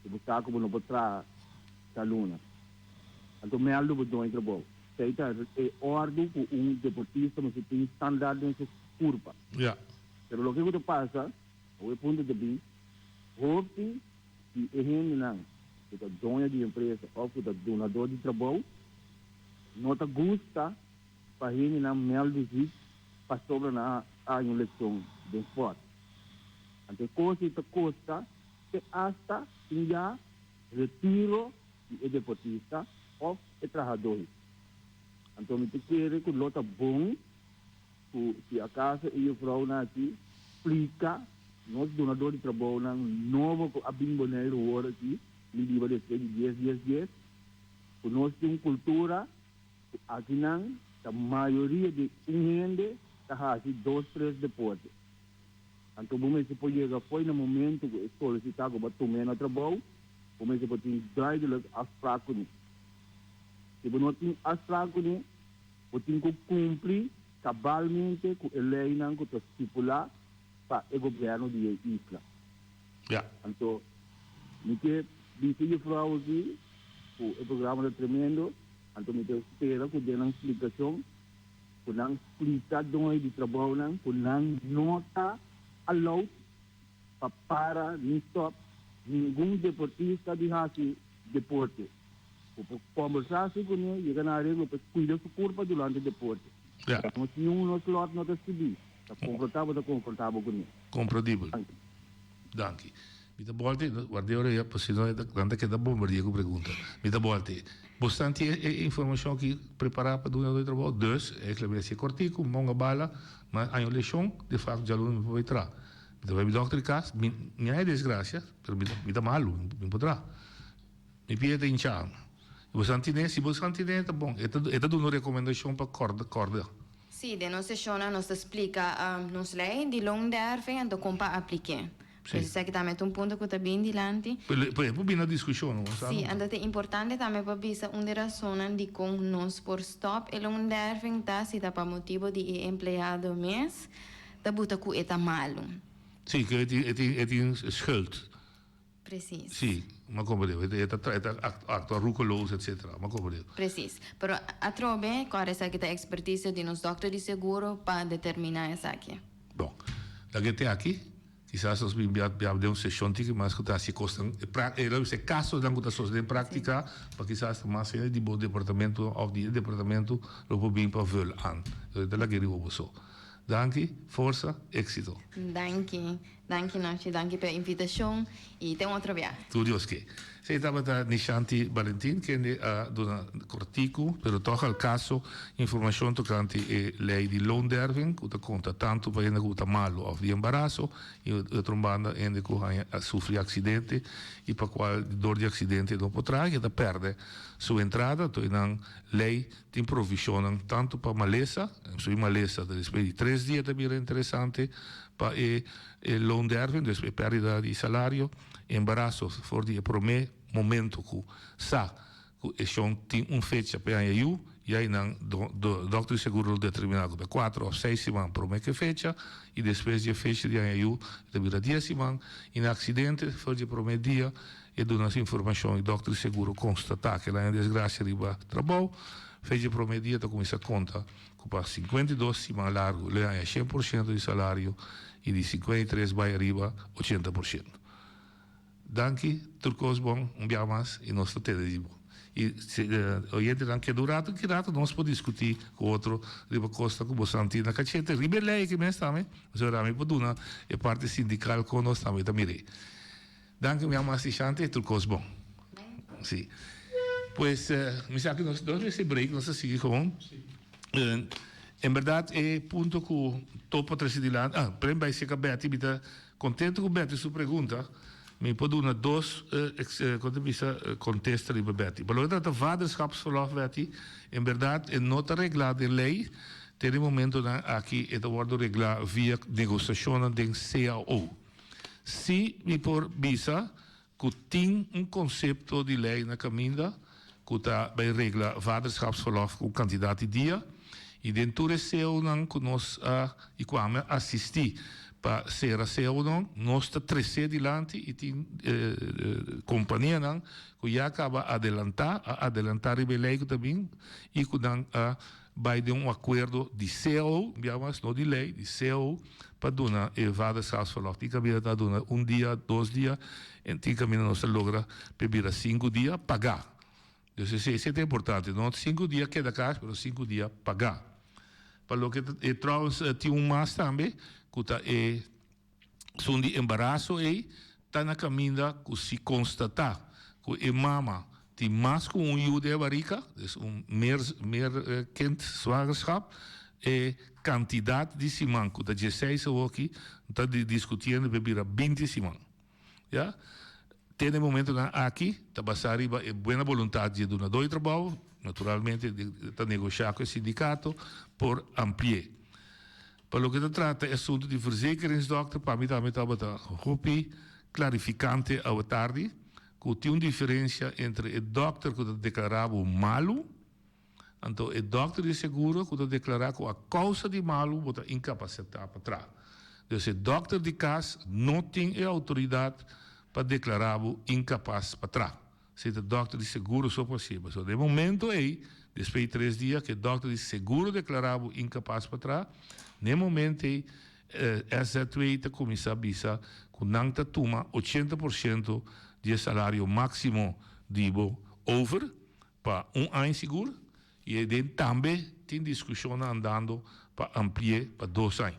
Speaker 5: Si bo sa ku bo no por traha djaluna. Anto mèldu bo doño trabou. Esei ta e òrdu ku un deportista mester tin standaard den su kurpa. Pero loke ku ta pasa, awe e punto ta bin, hopi di e hendenan ku ta doño di empresa òf ku ta dunadó di trabou no ta gusta pa hendenan mèldu ziek pasobra nan a haña un leshon den spòrt. Anto e kos ei ta kosta te asta tin ya retiro di e deportista of e trahador. Anto mi ta kere ku lo ta bon ku si akaso e jufrounan aki splika nos dunador di trabounan nobo ku a bin Boneiru wor aki, mi biba despues di dies dies dies, ku nos tin un kultura ku akinan ta mayoria di un hende ta hasi dos tres deporte. Anto bo mester por yega fo'i na momento ku e solisitá ku bo a tum'é na trabou, bo mester por tin duidelijk afspraak kuné. Si bo no tin afspraak kuné, bo tin ku kumpli kabalmente ku e leinan ku ta stipulá pa e gobièrnu di e isla. Anto mi ke bisa jufrou aki ku e programa ta tremendo, anto mi ta spera ku den nan splikashon ku nan splika doño di trabounan ku nan no ta allowed pa para ni stop ningun deportista di hasi deporte. Bo por kombersá si kuné, yega na areglo pa e kuida su kurpa durante deporte. Nos niun nos lòt no ta skibí. Ta konfrontá bo ta konfrontá bo kuné.
Speaker 2: Komprendibel. Danki. Mi ta bolti, ward'é ora ya, pasobra si no nan ta keda bombardié ku pregunta. Mi ta bolti. Bosnan tin e informashon aki prepará pa duna e trabou? Dus, eigenlijk mi a hasi kòrtiku, monga bala, ma año leshon, de fakto djaluna mi por bai traha. Mi ta bai mi dòkter di kas, mi mi a haña desgrasia, pero mi ta mi ta malu, mi por traha. Mi pia ta hinchá. Bosnan tin'é? Si bosnan tin'é ta bon. E ta e ta duna un rekomendashon pa kòrda kòrda.
Speaker 3: Sí, den nos seshonnan nos ta splika nos lei di loonderving anto kon pa aplik'é.
Speaker 2: Sí.
Speaker 3: Pues esaki tambe ta un punto ku ta bin dilanti.
Speaker 2: Pero e por bin na diskushon, no? Sa
Speaker 3: Sí, anto ta importante tambe pa bisa un di rasonnan dikon nos por stòp e loonderving ta si ta pa motibo di e empleado mes ta buta ku e ta malu.
Speaker 2: Sí, ku e tin e tin e tin schuld.
Speaker 3: Precies.
Speaker 2: Sí, m'a comprende. E ta e ta actua roekeloos, etcetera. M'a comprende.
Speaker 3: Precies. Pero atrobe, kòrda esaki ta expertise di nos dòkter di seguro pa determiná esaki.
Speaker 2: Bon. Laga te aki. Kisas nos bin bia bia den un seshon tiki mas ku ta hasi kosnan e pra e lo bisa e kasonan ku ta sosodé den práktika pa kisas ta mas hende di bo departamento òf di e departamento lo por bin pa vul aan. Lo ta laga riba boso. Danki, forsa, éksito.
Speaker 3: Danki. Danki Nochi, danki p'e invitashon i te un otro bia.
Speaker 2: Tur Dios ke. Esei tabata Nishanti Balentin kende a duna kortiku pero tòg al kaso informashon tokante e lei di loonderving ku ta konta tantu pa hende ku ta malu òf di embaraso i otro un banda hende ku haña a sufri aksidente i pa kual dor di aksidente no por traha i e ta pèrdè su entrada. Anto e nan lei tin provishonnan tantu pa malesa, su malesa ta despues di tres dia ta bira interesante pa e loonderving, dus e pèrdida di salario, embaraso for di e promé momento ku sa ku e shon tin un fecha pa e haña yu, ya einan dòkter di seguro lo determiná ku ta kuater òf seis siman promé ku e fecha i despues di e fecha di haña yu e ta bira dies siman i na aksidente for di e promé dia e duna su informashon i dòkter di seguro konstatá ku el haña desgrasia riba trabou, fecha di e promé dia ta kuminsá konta. Ku pa 52 siman largu lo e haña 100% di salario i di 53 bai ariba 80%. Danki tur kos bon un bia mas i nos ta tende di bo. I si oyentenan keda un ratu ki ratu nos por diskutí ku otro riba kosnan ku boso tin na kachete riba e lei aki mes tambe pasobra ami por duna e parti sindikal kon nos tambe ta mir'é. Danki mi ama Sishante tur kos bon. Si. Pues mi sa ku nos nos mester break nos ta sigui gewoon. En berdad e punto ku Topo a trese dilanti ah prem bai seka Betty mi ta kontento ku Betty su pregunta mi por duna dos kon ta bisa kontesta riba Betty. Pa loke ta trata vaderschapsverlof Betty en berdad e no ta reglá den lei te den momentonan aki e ta wòrdu reglá via negosiashonnan den cao. Si mi por bisa ku tin un konsepto di lei na kaminda ku ta bai regla vaderschapsverlof ku un kantidat di dia i den tur e seonan ku nos a i ku ami a asistí pa sera seonan nos ta tresé dilanti i tin kompanianan ku ya kaba adelantá a adelantá riba e lei ku ta bin i ku nan a bai den un akuerdo di cao, bia mas no di lei, di cao pa duna e vaderschapsverlof. Tin kaminda ta duna un dia, dos dia, en tin kaminda nos ta logra p'e bira sinku dia pagá. Dus esei esei ta importante, no sinku dia keda kas, pero sinku dia pagá. Pa loke ta e trouwens tin un mas tambe ku ta e Esun di embaraso ei ta na kaminda ku si konstatá ku e mama tin mas ku un yu den e barika, dus un meer meer kind zwangerschap, e kantidat di siman ku ta dieseis awoki ta di diskutiendo pa e bira binti siman. Ya. Te na e momentonan aki ta basá riba e buena boluntat di e dunadó di trabou, naturalmente ta negoshá ku e sindikato por ampli'é. Pa loke ta trata e asuntu di verzekeringsdokter, pa mi tambe tabata hopi klarifikante awe tardi ku tin un diferensia entre e dòkter ku ta deklará bo malu, anto e dòkter di seguro ku ta deklará ku a kousa di malu bo ta inkapasitá pa traha. Dus e dòkter di kas no tin e outoridat pa deklará bo inkapas pa traha. Si ta dòkter di seguro so por hasié. Pasobra den e momento ei, despues di tres dia ku e dòkter di seguro deklará bo inkapas pa traha, na e momento ei SZW ta kuminsá bisa ku nan ta tuma 80% di e salario máksimo di bo over pa un aña sigur i den tambe tin diskushonnan andando pa ampli'é pa dos aña.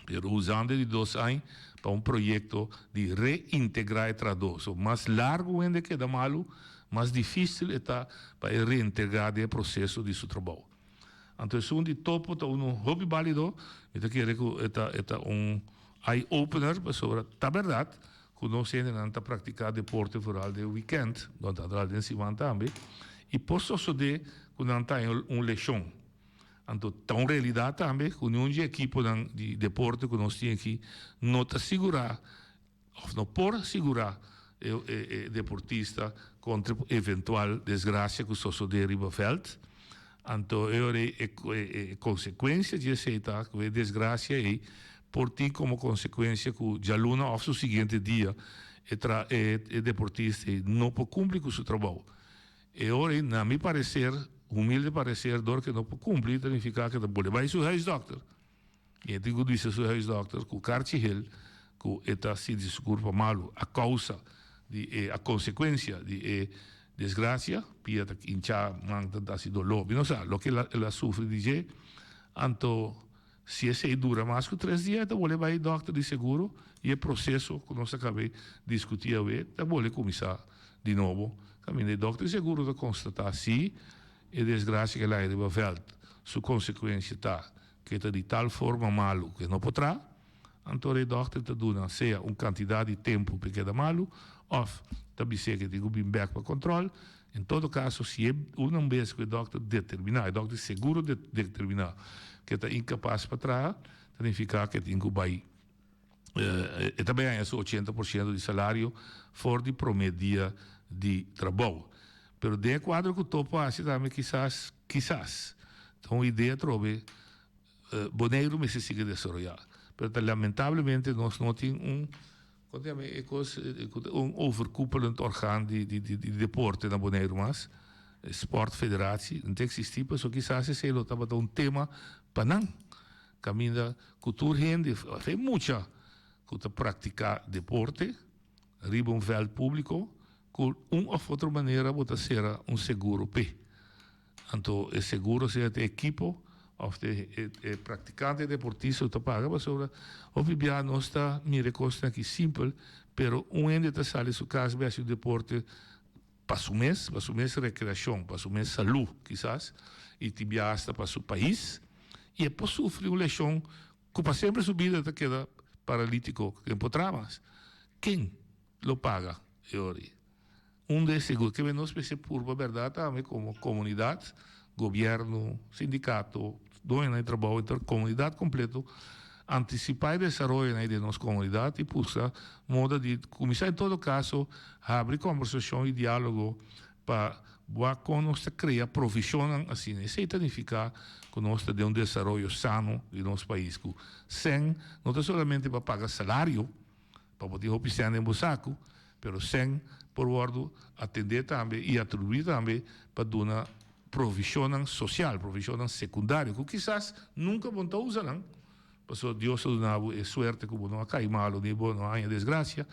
Speaker 2: Pero usando e di dos aña pa un proyecto di reintegra e trahadó. So mas largo hende keda malu, mas dificil e ta pa e reintegra den e proceso di su trabou. Anto esun di topo ta uno hopi balido, mi ta kere cu e ta e ta un eye opener pasobra ta berdad cu nos hendenan ta practica deporte vooral den weekend, no ta vooral den siman tambe, y por sosode cu nan ta haña un lesion. Anto ta un realidat tambe ku niun di e ekiponan di deporte ku nos tin aki no ta sigurá òf no por sigurá e e deportista kontra eventual desgrasia ku sosodé riba vèlt. Anto e ora ei e e konsekuensia di esei ta ku e desgrasia ei por tin komo konsekuensia ku djaluna òf su siguiente dia e tra e deportista ei no por kumpli ku su trabou. E ora ei, na mi parecer, humilde parecer, dor ke no por cumpli, ta nifica ke ta bole bai su huisdokter. I e tin ku bisa su huisdokter ku karchi hel ku e ta sinti su kurpa malu a causa di e, a consecuencia di e desgracia, pia ta hincha, man ta hasi doló, mi no sa loke el a sufri di dje. Anto. Si esei dura mas ku tres dia e ta bole bai dòkter di seguro i e proseso ku nos a kab'é diskutí awe ta bole kuminsá di nobo. Kaminda e dòkter di seguro ta konstatá si e desgrasia ku el a haña riba vèlt su konsekuensia ta ku e ta di tal forma malu ku e no por traha, anto e dòkter ta duna sea un kantidat di tempu pa e keda malu òf ta bis'é ku e tin ku bin bèk pa kòntròl. En todo caso, si e una bes cu e dokter determina, e dokter seguro determina cu e ta incapas pa traha, ta nifica cu e tin cu bay, e ta bay haña su ochenta por ciento di salario for di prome dia di trabou. Pero den e cuadro cu Topo a haci tambe kisas, kisas, ta un idea atrobe, Boneiru mester sigui desaroya. Pero ta lamentablemente nos no tin un. Kon ta yama e kos ku ta un overkoepelend orgaan di di di deporte na Boneiru mas, Sportfederatie, no ta eksistí pasobra kisas esei lo tabata un tema pa nan kaminda ku tur hende òf e mucha ku ta praktiká deporte riba un vèlt públiko ku un òf otro manera bo ta sera un seguro p'e. Anto e seguro sea ta e ekipo of ta e practicante deportista cu ta paga pasobra hopi bia nos ta mira e cosnan aki simpel pero un hende ta sali su cas bay haci un deporte pa su mes, pa su mes recreacion, pa su mes salud kisas y tin bia hasta pa su pais y e por sufri un lesion cu pa semper su bida ta keda paralitico cu e por traha mas. Ken lo paga e ora ey? Un de sigur ke nos mester purba bèrdat tambe komo komunidat, gobièrnu, sindikato, doñonan di trabou, enter komunidat kompleto antisipá e desaroyonan den nos komunidat i buska moda di kuminsá en todo kaso habri kòmbersashon i diálogo pa wak kon nos ta krea provishonnan asina. Esei ta nifiká ku nos ta den un desaroyo sano di nos pais ku sèn no ta solamente pa paga salario, Pa bo tin hopi sèn den bo saku, pero sèn por wòrdu atendé tambe i atribuí tambe pa duna provishonnan sosial, provishonnan sekundario, ku kisas nunka bo no ta usa nan, pasobra Dios a duna bo e suerte ku bo no a kai malu ni bo no a haña desgrasia,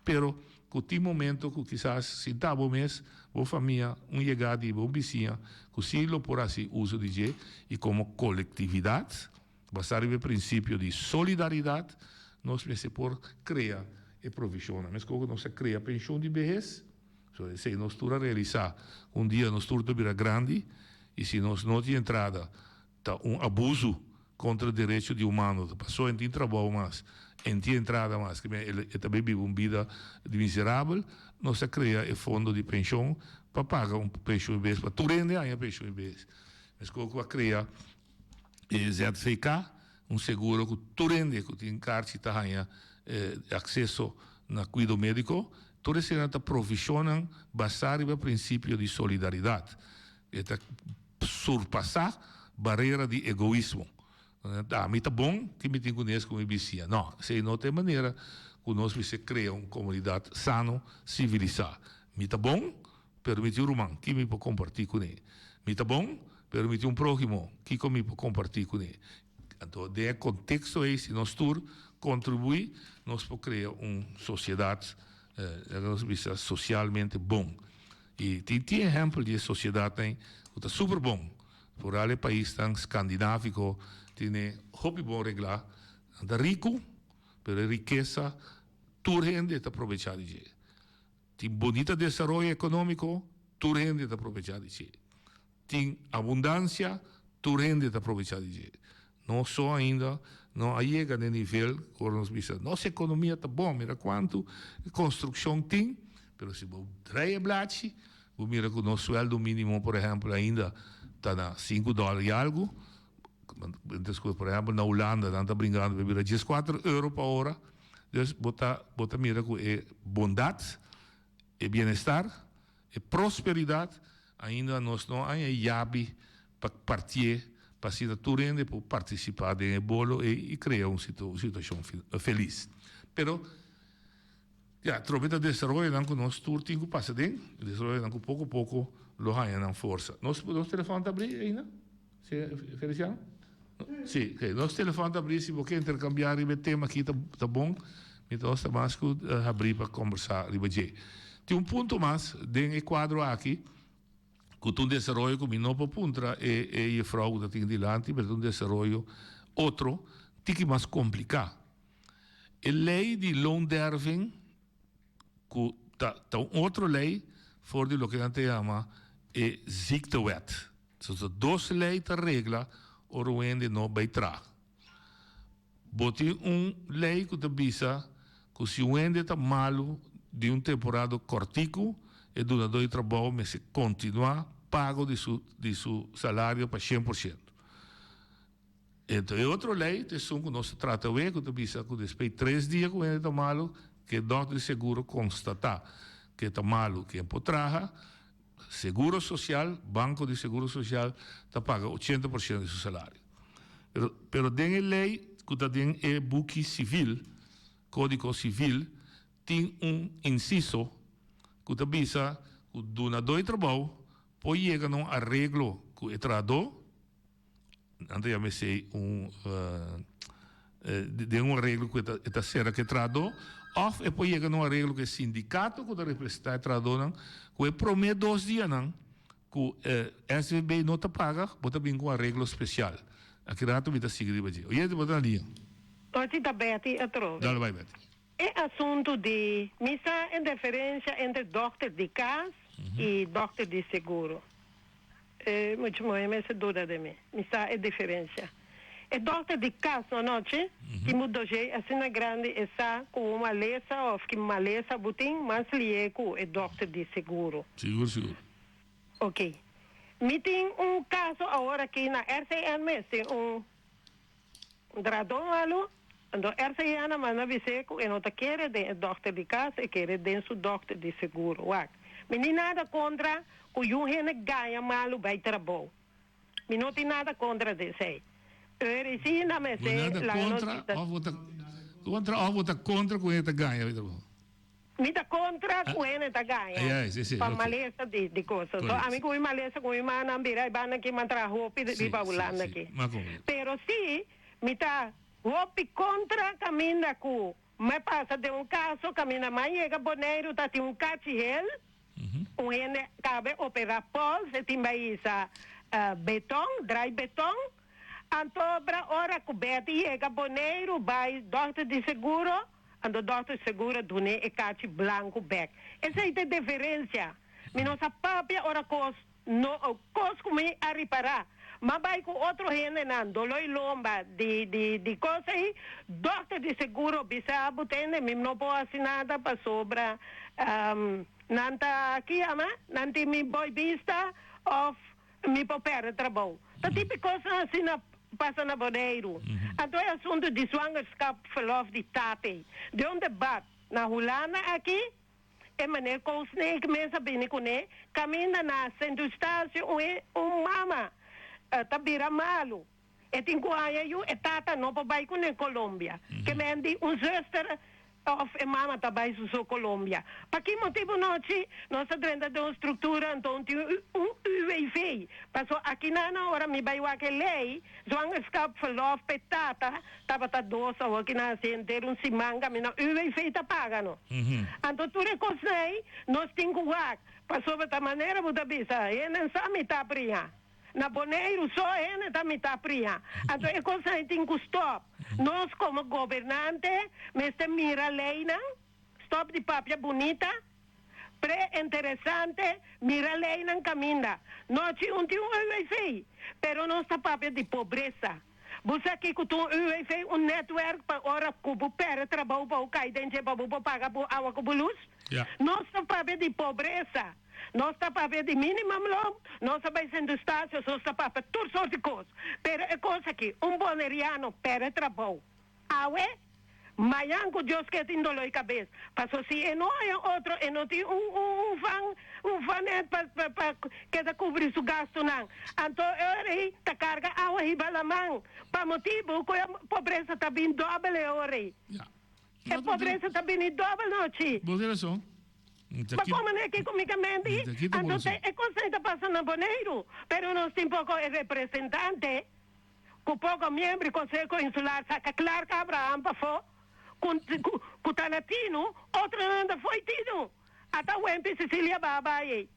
Speaker 2: pero ku tin momento ku kisas sinta bo mes, bo famia, un yegá di bo, un bisiña, ku sí lo por hasi uso di dje i komo kolektividat. Basá riba e prinsipio di solidaridat, nos mester por krea e provishonnan. Meskos ku nos a krea penshon di behes, so esei nos tur a realisá ku un dia nos tur ta bira grandi i si nos no tin entrada ta un abusu kontra derecho di humano. Ta pasó en tin trabou mas, en tin entrada mas, ke e ta bay biba un bida di miserabel. Nos a krea e fondo di penshon pa paga un penshon di behes pa tur hende haña penshon di behes. Meskos ku a krea E ZVK, un seguro ku tur hende ku tin karchi ta haña akseso na kuido médiko. Tur eseinan ta provishonnan basá riba prinsipio di solidaridat. E ta surpasá barera di egoismo. Ami ta bon ki mi tin kunes ku mi bisiña. No, esei no ta e manera ku nos mester krea un komunidat sano, sivilisá. Mi ta bon, Pero mi tin un ruman, ki mi por kompartí kuné? Mi ta bon, pero mi tin un próhimo, kiko mi por kompartí kuné? Anto, den e konteksto ei, si nos tur kontribuí, nos por krea un sosiedat, laga nos bisa, sosialmente bon. I tin tin ehèmpel di e sosiedatnan ei ku ta super bon. Foral e paisnan skandináviko tene hopi bon reglá. Nan ta riku, pero e rikesa tur hende ta probechá di dje. Tin bonita desaroyo ekonómiko, tur hende ta probechá di dje. Tin abundansia, tur hende ta probechá di dje. Nos so ainda no a yega n'e nivel ku ora nos bisa nos ekonomia ta bon, mira kuantu konstrukshon tin, pero si bo drei e blachi, bo mira ku nos suèldo mínimo por ehèmpel ainda ta na sinku dòler i algu, mientras ku por ehèmpel na Hulanda nan ta bringando pa bira dieskuater euro pa ora. Dus bo ta bo ta mira ku e bondat, e bienestar, e prosperidat ainda nos no haña e yabi pa partié pa asina tur hende por partisipá den e bolo ei i krea un situashon felis. Pero ya trobe ta desaroyonan ku nos tur tin ku pasa den, desaroyonan ku poko poko lo haña nan forsa. Nos nos telefòn ta abrí ainda? Feliciano? Sí, ok. Nos telefòn ta abrí si bo ke interkambiá riba e tema aki ta bon. Mi ta gosta mas ku habrí pa kombersá riba dje. Tin un punto mas den e kuadro aki ku ta un desaroyo ku mi no por puntra e e jefrou ku ta tin dilanti, pero ta un desaroyo. otro, tiki mas kompliká. E lei di loonderving ku ta ta un otro lei for di loke nan ta yama e ziektewet. So ta dos lei ta regla ora un hende no bai traha. Bo tin un lei ku ta bisa ku si un hende ta malu di un temporada kòrtiku, e dunadó di trabou mester kontinuá pago di su di su salario pa 100%. Ento e otro lei ta esun ku nos ta trata awe ku ta bisa ku despues di tres dia ku hende ta malu, ku e dòkter di seguro konstatá ku e ta malu, ku e por traha, Seguro Sosial, Banko di Seguro Sosial ta paga 80% di su salario. Pero, pero den e lei ku ta den e buki sivil, Kódigo Sivil, tin un insiso ku ta bisa ku dunadó di trabou por yega na un areglo ku e trahadó, Nan ta yama esei un den un areglo ku e ta sera ku e trahadó òf e por yega na un areglo ku e sindikato ku ta representá e trahadónan ku e promé dos dianan ku SVB no ta paga bo ta bin ku un areglo spesial. Aki rato mi ta sigui riba dje. Oyente bo ta na liña.
Speaker 6: Ochi ta Betty atrobe.
Speaker 2: Dale bai Betty.
Speaker 6: E asuntu di mi sa e diferencia entre dokter di cas y dokter di seguro. E mucha muhe mester duda den mi. Mi sa e diferencia. E dokter di cas no anochi tin bo dossier asina grandi e sa cu un malesa of ki malesa bo tin mas lié cu e dokter di seguro.
Speaker 2: Sigur sigur.
Speaker 6: Ok. Mi tin un caso awor aki na RCN mes tin un. Dradó malu, anto RCN a manda bis'é ku e no ta kere den e dòkter di kas, e kere den su dòkter di seguro. Wak, mi ni nada kontra ku yun hende gaña malu bai trabou. Mi no tin nada kontra di esei. Eur si na
Speaker 2: Bo
Speaker 6: mester
Speaker 2: nada
Speaker 6: laga nos
Speaker 2: kontra
Speaker 6: bisa.
Speaker 2: òf bo ta kontra òf bo ta kontra ku hende ta gaña bai trabou?
Speaker 6: Mi ta kontra ku hende ta gaña
Speaker 2: Ah, ya, si, si,
Speaker 6: pa
Speaker 2: ok.
Speaker 6: malesa di di kosa. So
Speaker 2: Correcto.
Speaker 6: ami ku mi malesa ku mi mannan bira e banda aki man traha hopi
Speaker 2: Si,
Speaker 6: riba
Speaker 2: si,
Speaker 6: Hulanda
Speaker 2: si.
Speaker 6: aki.
Speaker 2: Ma komprende.
Speaker 6: Pero si mi ta hopi kontra kaminda ku mi pasa den un kaso kaminda mi a yega Boneiru ta tin un kachi hel, un hende kabe opera pols e tin bai hisa beton, drai beton. Anto bra ora ku Betty yega Boneiru bai dòkter di seguro. Anto dòkter seguro dun'é e kachi blanku bèk. Esei ta e diferensia. Mi no sa papia ora kos no kos ku mi a ripará. M'a bai ku otro hendenan doló i lomba di di di kos ei. Dòkter di seguro bisa bo tende mi no por hasi nada pasobra nan ta ki yama nan tin mi boy bista òf Mi por perde trabou. Ta tipi kosnan asina pasa na Boneiru. Anto e asuntu di zwangerschapverlof di tate. Den un debat na Hulanda aki, e meneer Koos Sneek mes a bini kuné, kaminda na Sint Eustatius un un mama ta bira malu. E tin ku haña yu, e tata no por bai kuné Colombia. Ke men di un zuster òf e mama ta bai su so Colombia. Pa ki motibu nochi nos ta drenta den un struktura anto un tin un UWV? Paso akinan ora mi bai wak e lei, zwangerschapverlof p'e tata tabata dos awor ki nan hasi henter un siman kaminda UWV ta paga no. Anto tur e kosnan ei nos tin ku wak pasobra ta manera bo ta bisa hende sa mi ta priha. Na Boneiru so hende ta mitá pria. Anto e kos ei tin ku stòp. Nos komo gobernante mester mira leinan, stòp di papia bunita, pre interesante, mira leinan kaminda. Nochi un tin un UWV, pero nos ta papia di pobresa. Bo sa kiko ta un UWV? Un netwerk pa ora ku bo pèrdè trabou pa bo kai den dje pa bo por paga bo awa ku bo lus. Nos ta papia di pobresa. Nos ta papia di minimumloon, nos ta bai Sint Eustatius, nos ta papia tur sort di kos. Pero e kos aki, un boneriano perde trabou awe, mañan ku Dios ke tin dolor di kabes. Paso si e no haña otro, e no tin un un van, un vanet pa pa pa keda kubri su gastunan. Anto e ora ei ta karga awa hiba laman, pa motibu ku e pobresa ta bin dòbel e ora ei. E pobresa ta bini dòbel nochi.
Speaker 2: Bo tin rason.
Speaker 6: Ma como no e kiko mi ta menti? Anto te e cosnan ta pasa na Boneiru, pero nos tin poco e representante cu poco miembro di Conseho Insular saca Clark Abraham pafo cu cu ta na tinu, otronan ta fo'i tinu. Ata Wempi Cecilia Baba ei.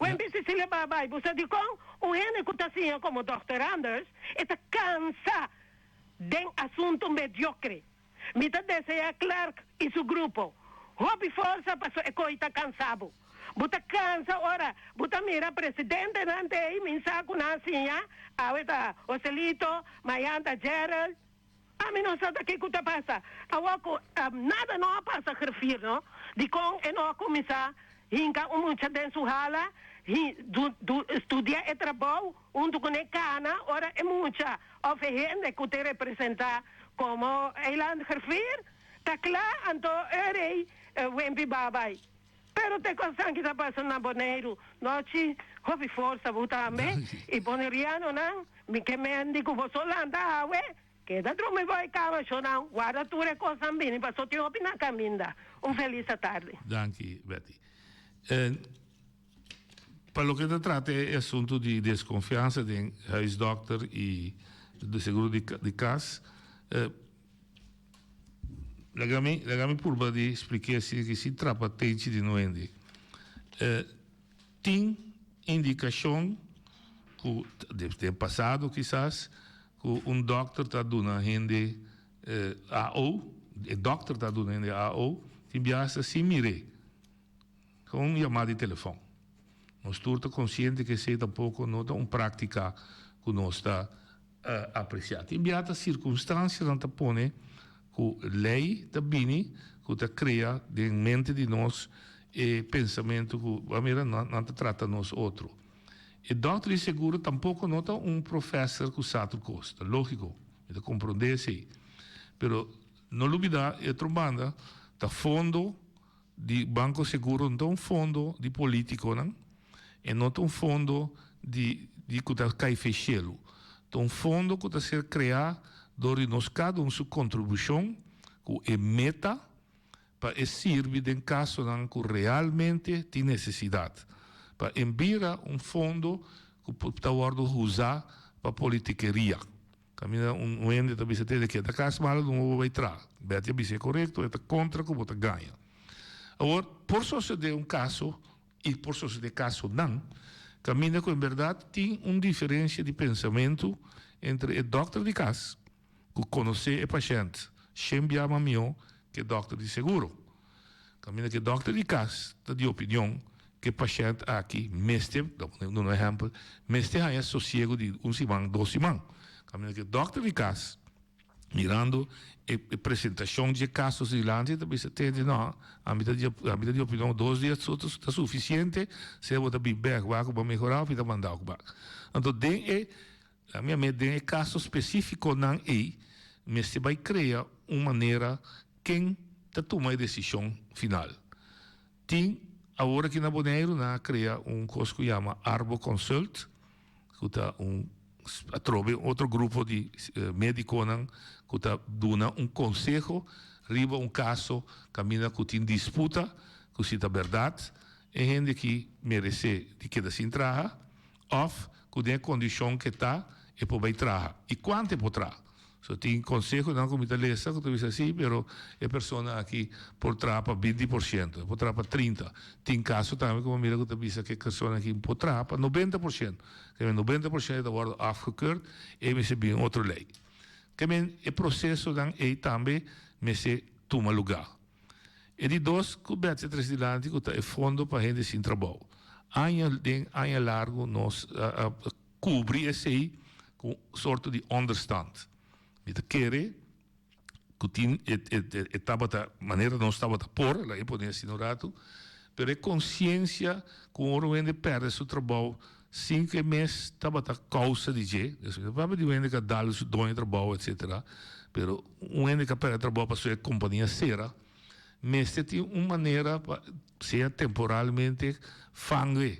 Speaker 6: Wempi Cecilia Baba ei. Bo sa dicon? Un hende cu ta siña como Dòkter Anders e ta cansa. Den asunto mediocre. Mi ta desea Clark y su grupo hopi forsa paso e coy ta cansa bo. Bo ta cansa ora bo ta mira presidentenan te ey min sa cu nan a siña, awe ta Joselito, mayan ta Gerald. Ami no sa ta kico ta pasa. Awor cu nada no a pasa griffier no, dicon e no a cuminsa hinca un mucha den su hala, studia e trabou Huntu ku ne kana ora e mucha òf e hende ku te representá komo eilandgriffier ta kla anto e rei Wempi babai. Pero te kosnan ki ta pasa na Boneiru nochi hopi forsa bo tambe i bonerianonan mi ke mendi ku boso lanta awe keda drumi bo e kama shonnan warda tur e kosnan bini paso tin hopi na kaminda. Un felis atardi.
Speaker 2: Danki Betty. Pa loke ta trata e asuntu di deskonfiansa den huisdòkter i di seguro di kas, laga mi laga mi purba di splik'é asina ki sin trapa tenchi di nuende. Tin indikashon ku den pasado kisas ku un dòkter ta duna hende AO, e dòkter ta duna hende AO, tin biaha ta sin mir'é. Con un yamada di telefon. Nos tur ta consciente cu esey tampoco no ta un practica cu nos ta aprecia. Tin bia ta circunstancianan ta pone cu ley ta bini cu ta crea den mente di nos e pensamento cu, bo a mira, nan ta trata nos otro. E dokter di seguro tampoco no ta un professor cu sa tur cos. Ta logico, mi ta comprende esey. Pero no lubida e otro banda ta fondo. Di Banco Seguro no ta un fondo di politiconan, e no ta un fondo di di cu ta cay fe cielo. Ta un fondo cu ta ser crea door di nos cada un su contribucion cu e meta pa e sirbi den casonan cu realmente tin necesidad. Pa en bira un fondo cu ta wordo uza pa politikeria. Kaminda un hende ta bisa tende ke ta kas malo no bo bai traha. Betty a bisa e korekto, e ta kontra ku bo ta gaña. Awor, por sosodé un kaso i por sosodé kasonan kaminda ku en bèrdat tin un diferensia di pensamentu entre e dòkter di kas ku konosé e pashènt shen bia mas mihó ku e dòkter di seguro. Kaminda ku e dòkter di kas ta di opinion ku e pashènt aki mester, ta pone un ehèmpel, mester haña sosiego di un siman, dos siman. Kaminda ku e dòkter di kas, mirando e presentashon dje kaso dilanti, ta bisa, Tende, no, ami ta di ami ta di opinion dos dia so ta sufisiente, sea bo ta bin bèk wak ku bo a mehorá òf mi ta manda bo bak. Anto den e Ami a mete den e kaso spesífikonan ei mester bai krea un manera ken ta tuma e desishon final. Tin awor aki na Boneiru nan a krea un kos ku yama Arbo Consult ku ta un atrobe otro grupo di medikonan ku ta duna un konseho riba un kaso kaminda ku tin disputa ku si ta bèrdat e hende ki meresé di keda sin traha Of cu den e condicion cu e ta, e por bay traha. Y cuanto e por traha? So tin consehonan cu mi ta lesa cu ta bisa si, pero e persona aki por traha pa 20%, e por traha pa 30. Tin caso tambe cu mi a mira cu ta bisa cu e persona aki por traha pa 90%. Ke men 90% ta wordo afgekeurd, e mester bin otro ley. Ke men e procesonan ey tambe mester tuma lugar. E di dos ku Betsy a trese dilanti ku ta e fondo pa hende sin trabou. Aña den aña largu nos a kubri esei ku un sorto di onderstand. Mi ta kere ku tin e tabata manera nos tabata por, laga e pone asina un ratu, pero e konsiensia ku ora un hende pèrdè su trabou sin ku e mes tabata kousa di dje, mi ta papia di un hende ku a dal su doño trabou etcetera, pero un hende ku a pèrdè trabou pasobra e kompania sera, mester tin un manera pa sea temporalmente fang'e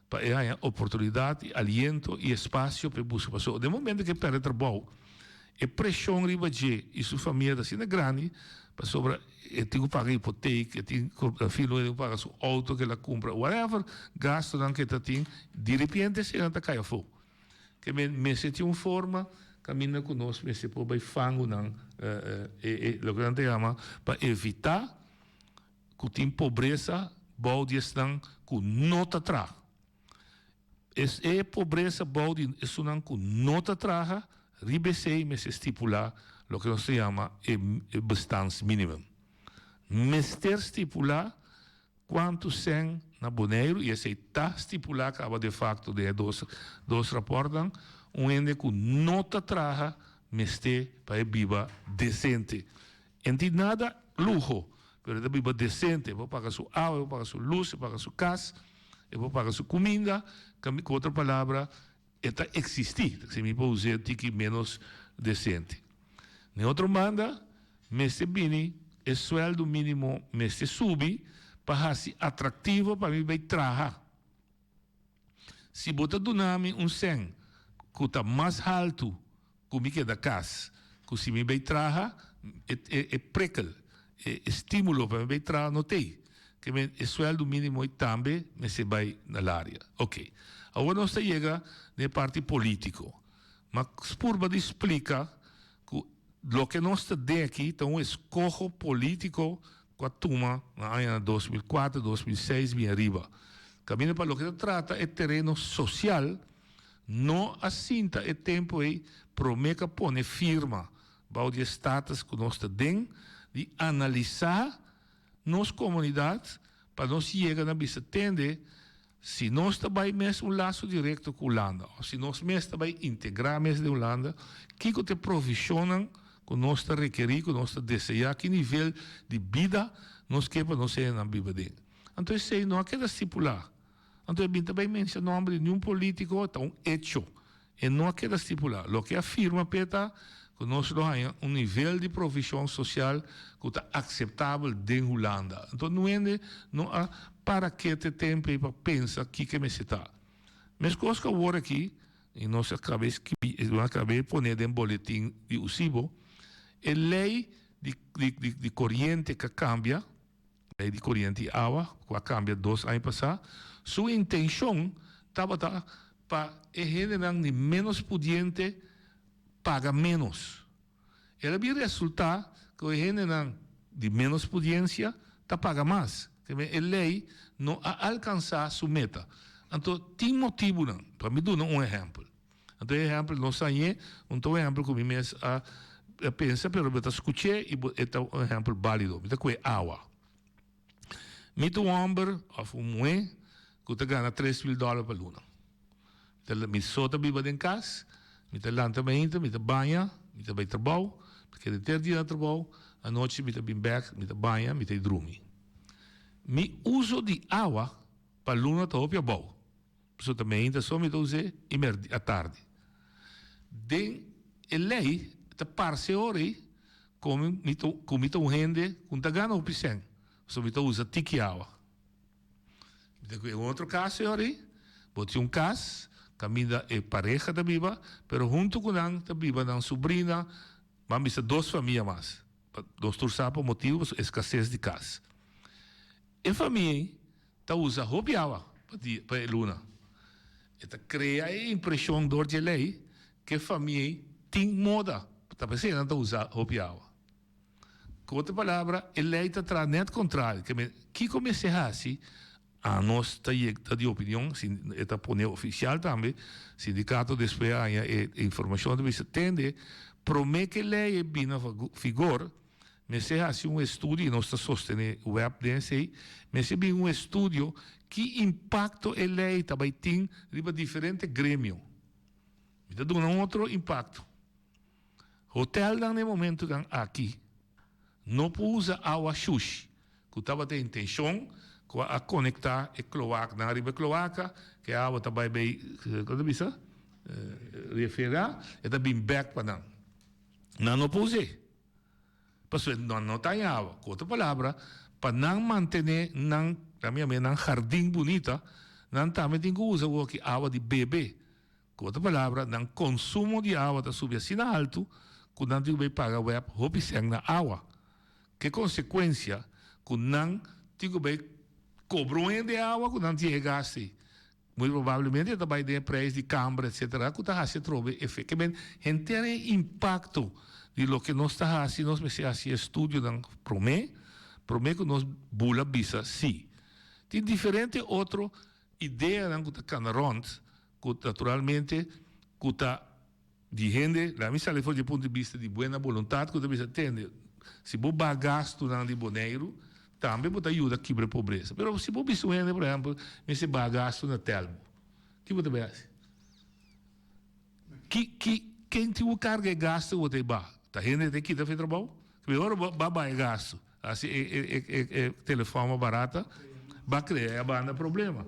Speaker 2: pa e haña oportunidat i aliento i espasio pa e buska pasobra den momento ku e pèrdè trabou e preshon riba dje i su famia ta asina grandi pasobra e tin ku paga hipotek, e tin ku filo e tin ku paga su outo ku el a kumpra whatever gastunan ku e ta tin diripiente eseinan ta kai afó. Ke men mester tin un forma kaminda ku nos mester por bai fangunan e loke nan ta yama pa evitá ku tin pobresa bou di esnan ku no ta traha. Es e pobresa bou di esunnan ku no ta traha. Riba esei mester stipulá loke nos ta yama e bestaansminimum. Mester stipulá kuantu sèn na Boneiru, i esei ta stipulá kaba de fakto den e dos dos rapòrtnan, un hende ku no ta traha mester pa e biba desente. E no tin nada luho, pero e ta biba desente, e por paga su awa, e por paga su lus, e por paga su kas, e por paga su kuminda, ku otro palabra, E ta eksistí, si mi por us'é tiki ménos desente. Den otro banda, mester bini e suèldu mínimo mester subi pa hasi atraktivo pa mi bai traha. Si bo ta duna mi un sèn ku ta mas haltu ku mi keda kas ku si mi bai traha, e e prikkel, e estímulo pa mi bai traha no t'ei. Ke men e suèldu mínimo ei tambe mester bai na laria. Oke. Awor nos ta yega den e parti polítiko. Ma purba di splika ku loke nos ta den aki ta un eskoho polítiko ku a tuma na añanan 2004, 2006 bin ariba. Kaminda pa loke ta trata e tereno sosial, No a sinta e tempu ei promé ku a pone firma bou di e status ku nos ta den di analisá nos komunidat pa nos yega na bisa tende si nos ta bai mes un laso direkto ku Hulanda òf si nos mes ta bai integrá mes den Hulanda, kiko ta e provishonnan ku nos ta rekerí, ku nos ta deseá, ki nivel di bida nos ke pa nos hendenan biba den. Anto esei no a keda stipulá. Anto e bin ta bay mencia nomber di niun politico, ta un hecho. E no a keda stipula. Loke a firma p'e ta cu nos lo haya un nivel di provision social cu ta aceptabel den Hulanda. Anto nuende no a para kete tempo ey pa pensa kico e mester ta. Mescos cu awor aki, y nos a caba escribi, nos a caba pone den boletin di USIBO, e ley di di coriente cu a cambia, Lei di Koriente i Awa, ku a kambia dos aña pasá, su intenshon tabata pa e hendenan di ménos pudiente paga ménos. El a bin resultá ku e hendenan di ménos pudiensia ta paga mas. Te e lei no a alkansá su meta. Anto tin motibunan. Pa mi duna un ehèmpel. Anto e ehèmpel no sañ'é, un ta un ehèmpel ku mi mes a pensa, pero bo ta skuch'é i bo e ta un ehèmpel bálido. Mi ta kue awa. Mi ta un hòmber òf un muhé ku ta gana 3000 dòler pa luna. Mi ta mi so ta biba den kas, mi ta lanta mainta, mi ta baña, mi ta bai trabou, mi ta keda henter dia na trabou, anochi mi ta bin bèk, mi ta baña, mi ta i drumi. Mi uso di awa pa luna ta hopi abou. Pasobra ta meinta so mi ta us'é i merdi atardi. Den e lei ta parse ora ei komo mi ta ku mi ta un hende ku no ta gana hopi sèn, pasobra mi ta usa tiki awa. Mi ta ku e otro kas e ora ei, bo tin un kas kaminda e pareha ta biba, pero huntu ku nan ta biba nan subrina, ban bisa dos famia mas. Pa nos tur sa pa motibu pasobra eskases di kas. E famia ei ta usa hopi awa pa dia pa e luna. E ta krea e impreshon dor dje lei ku e famia ei tin moda, ta p'esei nan ta usa hopi awa. Ku otro palabra, e lei ta traha nèt kontrario. Ke men, kiko mester hasi? Anos ta yeg ta di opinion, sin e ta pone ofisial tambe, sindikato despues a haña e informashon ta bisa tende, promé ku e lei e bini na vigor, Mester hasi un estudio, i nos ta sostené web den esei, mester bin un estudio ki impakto e lei ta bai tin riba diferente gremio. Mi ta duna un otro impakto. Hotelnan na e momentonan aki no por usa awa shushi, ku tabata e intenshon ku a konektá e kloaknan riba e kloaka, ku e awa ta bai bai, kon ta bisa? Referá, e ta bin bèk pa nan. Nan no por us'é. Pasobra nan no ta haña awa. Ku otro palabra, pa nan mantené nan, nan yam'é nan hardin bunita, nan tambe tin ku usa woki awa di bebe. Ku otro palabra, nan konsumo di awa ta subi asina haltu ku nan tin ku bai paga web hopi sèn na awa. Ke konsekuensia ku nan tin ku bai kobra un hende awa ku nan tin e gas ei. Muy probablemente e ta bai den e prijs di kamber etcetera ku ta hasi atrobe efe. Ke men henter e impakto di loke nos ta hasi nos mester hasi estudionan prome, prome ku nos bula bisa si. Tin diferente otro ideanan ku ta kana rònt ku naturalmente ku ta. Di hende, laat mi sali for di e punto di bista di buena boluntat ku ta bisa tende, si bo baha gastunan di Boneiru, tambe bo ta yuda kibra e pobresa. Pero si bo bisa un hende, por ehèmpel, mester baha gastu na Telbo, ki bo ta bai hasi? Ki, ki, ken tin ku karga e gastu ku bo ta baha? Ta hende ta kita for e trabou? Mehor bo ba baha e gastu, hasi e, e, e, e, e telefòn mas barata, ba krea e banda problema.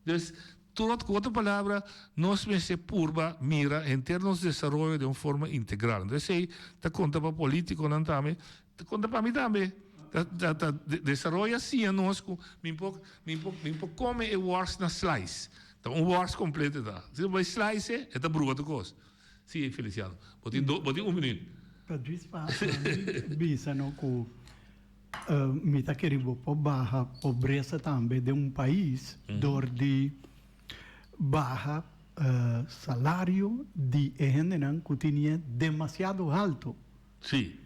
Speaker 2: Dus, tur ku otro palabra, nos mester purba mira henter nos desaroyo den un forma integral. Entonces esei ta konta pa politikonan tambe, ta konta pa mi tambe. Ta ta ta desaroyo a siña nos ku mi por mi por mi por kome e wòrs na slice. Ta un wòrs kompleto e ta. Si bo bai slice e, e ta brua tur kos. Si, Feliciano. Bo tin do bo tin un minuut.
Speaker 7: Ta djis pa ami bisa no ku Mi ta kere bo por baha pobresa tambe den un pais dor di baha salario di e hendenan ku tinié demasiado halto.
Speaker 2: Sí.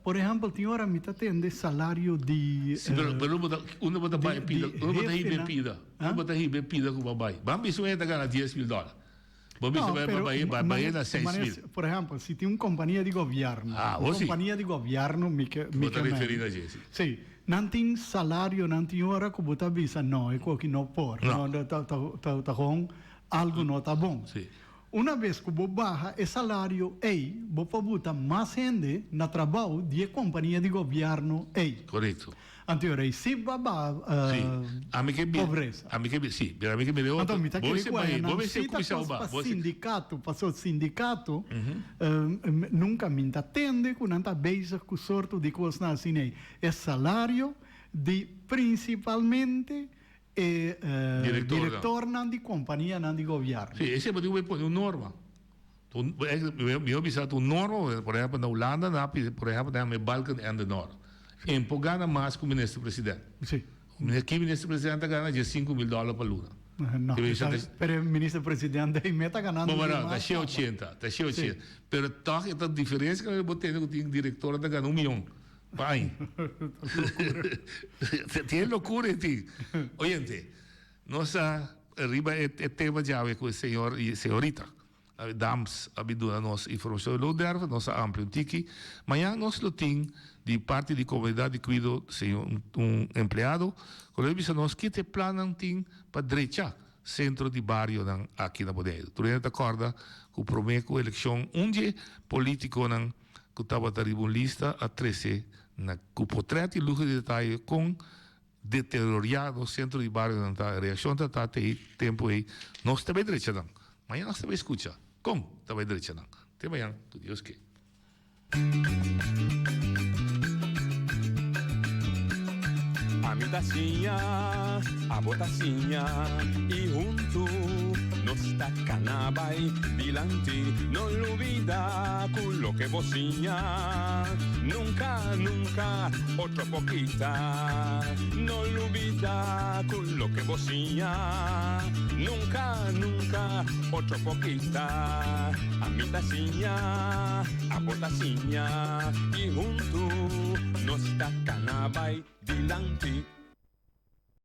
Speaker 7: Por ehèmpel, tin ora mi ta tende salario di.
Speaker 2: Sí, pero pero bo ta unda bo ta bai pida, unda bo ta hiba e pida, unda bo ta hiba e pida ku bo a bai. Ban bisa un hende ta gana 10.000 dòler. Bo bisa bai
Speaker 7: pero
Speaker 2: bai bai bai na 6000.
Speaker 7: Por ehempel, si tin un compania di gobierno,
Speaker 2: Ah,
Speaker 7: un
Speaker 2: oh si.
Speaker 7: compania di gobierno mi ke mi
Speaker 2: Bo ta
Speaker 7: ke
Speaker 2: referi
Speaker 7: men.
Speaker 2: na dje, si.
Speaker 7: Si, nan tin salario, nan tin ora ku bo ta bisa no, e koki no por,
Speaker 2: No.
Speaker 7: no, ta ta ta ta gewoon algo no ta bon.
Speaker 2: Si.
Speaker 7: Una bes ku bo baha e salario ei, bo por buta mas hende na trabou di e compania di gobierno ei.
Speaker 2: Korekto.
Speaker 7: Anto ora ei si ba ba
Speaker 2: Sí, ami ke bira,
Speaker 7: pobresa.
Speaker 2: ami ke bira, sí, pero ami ke bira
Speaker 7: Anto
Speaker 2: otro.
Speaker 7: mi ta
Speaker 2: Bo
Speaker 7: kere
Speaker 2: mester
Speaker 7: ku
Speaker 2: bai,
Speaker 7: aya
Speaker 2: bo
Speaker 7: nan
Speaker 2: mester
Speaker 7: si ta
Speaker 2: kuminsá
Speaker 7: kos
Speaker 2: ba,
Speaker 7: pa
Speaker 2: bo mester.
Speaker 7: sindikato, paso sindikato nunka mi ta tende ku nan ta bezig ku sorto di kosnan asina ei. E salario di prinsipalmente e
Speaker 2: Direktornan.
Speaker 7: direktornan di kompanianan di gobièrnu.
Speaker 2: Sí, esei bo tin ku bai pone un norma. Un, mi a bisa ta un norma, por ehèmpel na Hulanda nan a pidi, por ehèmpel nan a yama e Balkenende-norm. En por gana mas ku minister president.
Speaker 7: Sí.
Speaker 2: Ki minister president ta gana? Dje 5000 dòler pa luna.
Speaker 7: No, pero e minister president ei me ta ganando
Speaker 2: Bo
Speaker 7: di
Speaker 2: ta
Speaker 7: mas
Speaker 2: she
Speaker 7: kaba.
Speaker 2: ochenta, ta she ochenta. Pero tòg e ta diferensia ku bo tende ku tin direktornan ta gana un mion pa aña. Tin e lokura ei tin. Oyente, nos a riba e tema djawe ku e señor i señorita Dams a bin duna nos informacion di loonderven, nos a amplia un tiki. Mañan nos lo tin di parti di comunidad di cuido señor un empleado cu lo bisa nos kit e plannan tin pa drecha centro di barionan aki na Boneiru. Tur hende ta corda cu prome cu eleccion un di e politiconan cu tabata riba un lista a trece na cu potret y luho di detaye con Deterioriá nos sentro di barionan ta reakshon ta ta te e tempu ei nos ta bai drecha nan. Mañan nos ta bai skucha kon ta bai drecha nan. Te mañan ku Dios ke.
Speaker 1: Ami ta siña, abo ta siña i huntu nos ta kana bai dilanti. No lubida ku loke bo siña nunka, nunka otro por kita. No lubida ku loke bo siña nunka, nunka otro por kita. Ami ta siña, abo ta siña i huntu nos ta kana bai dilanti.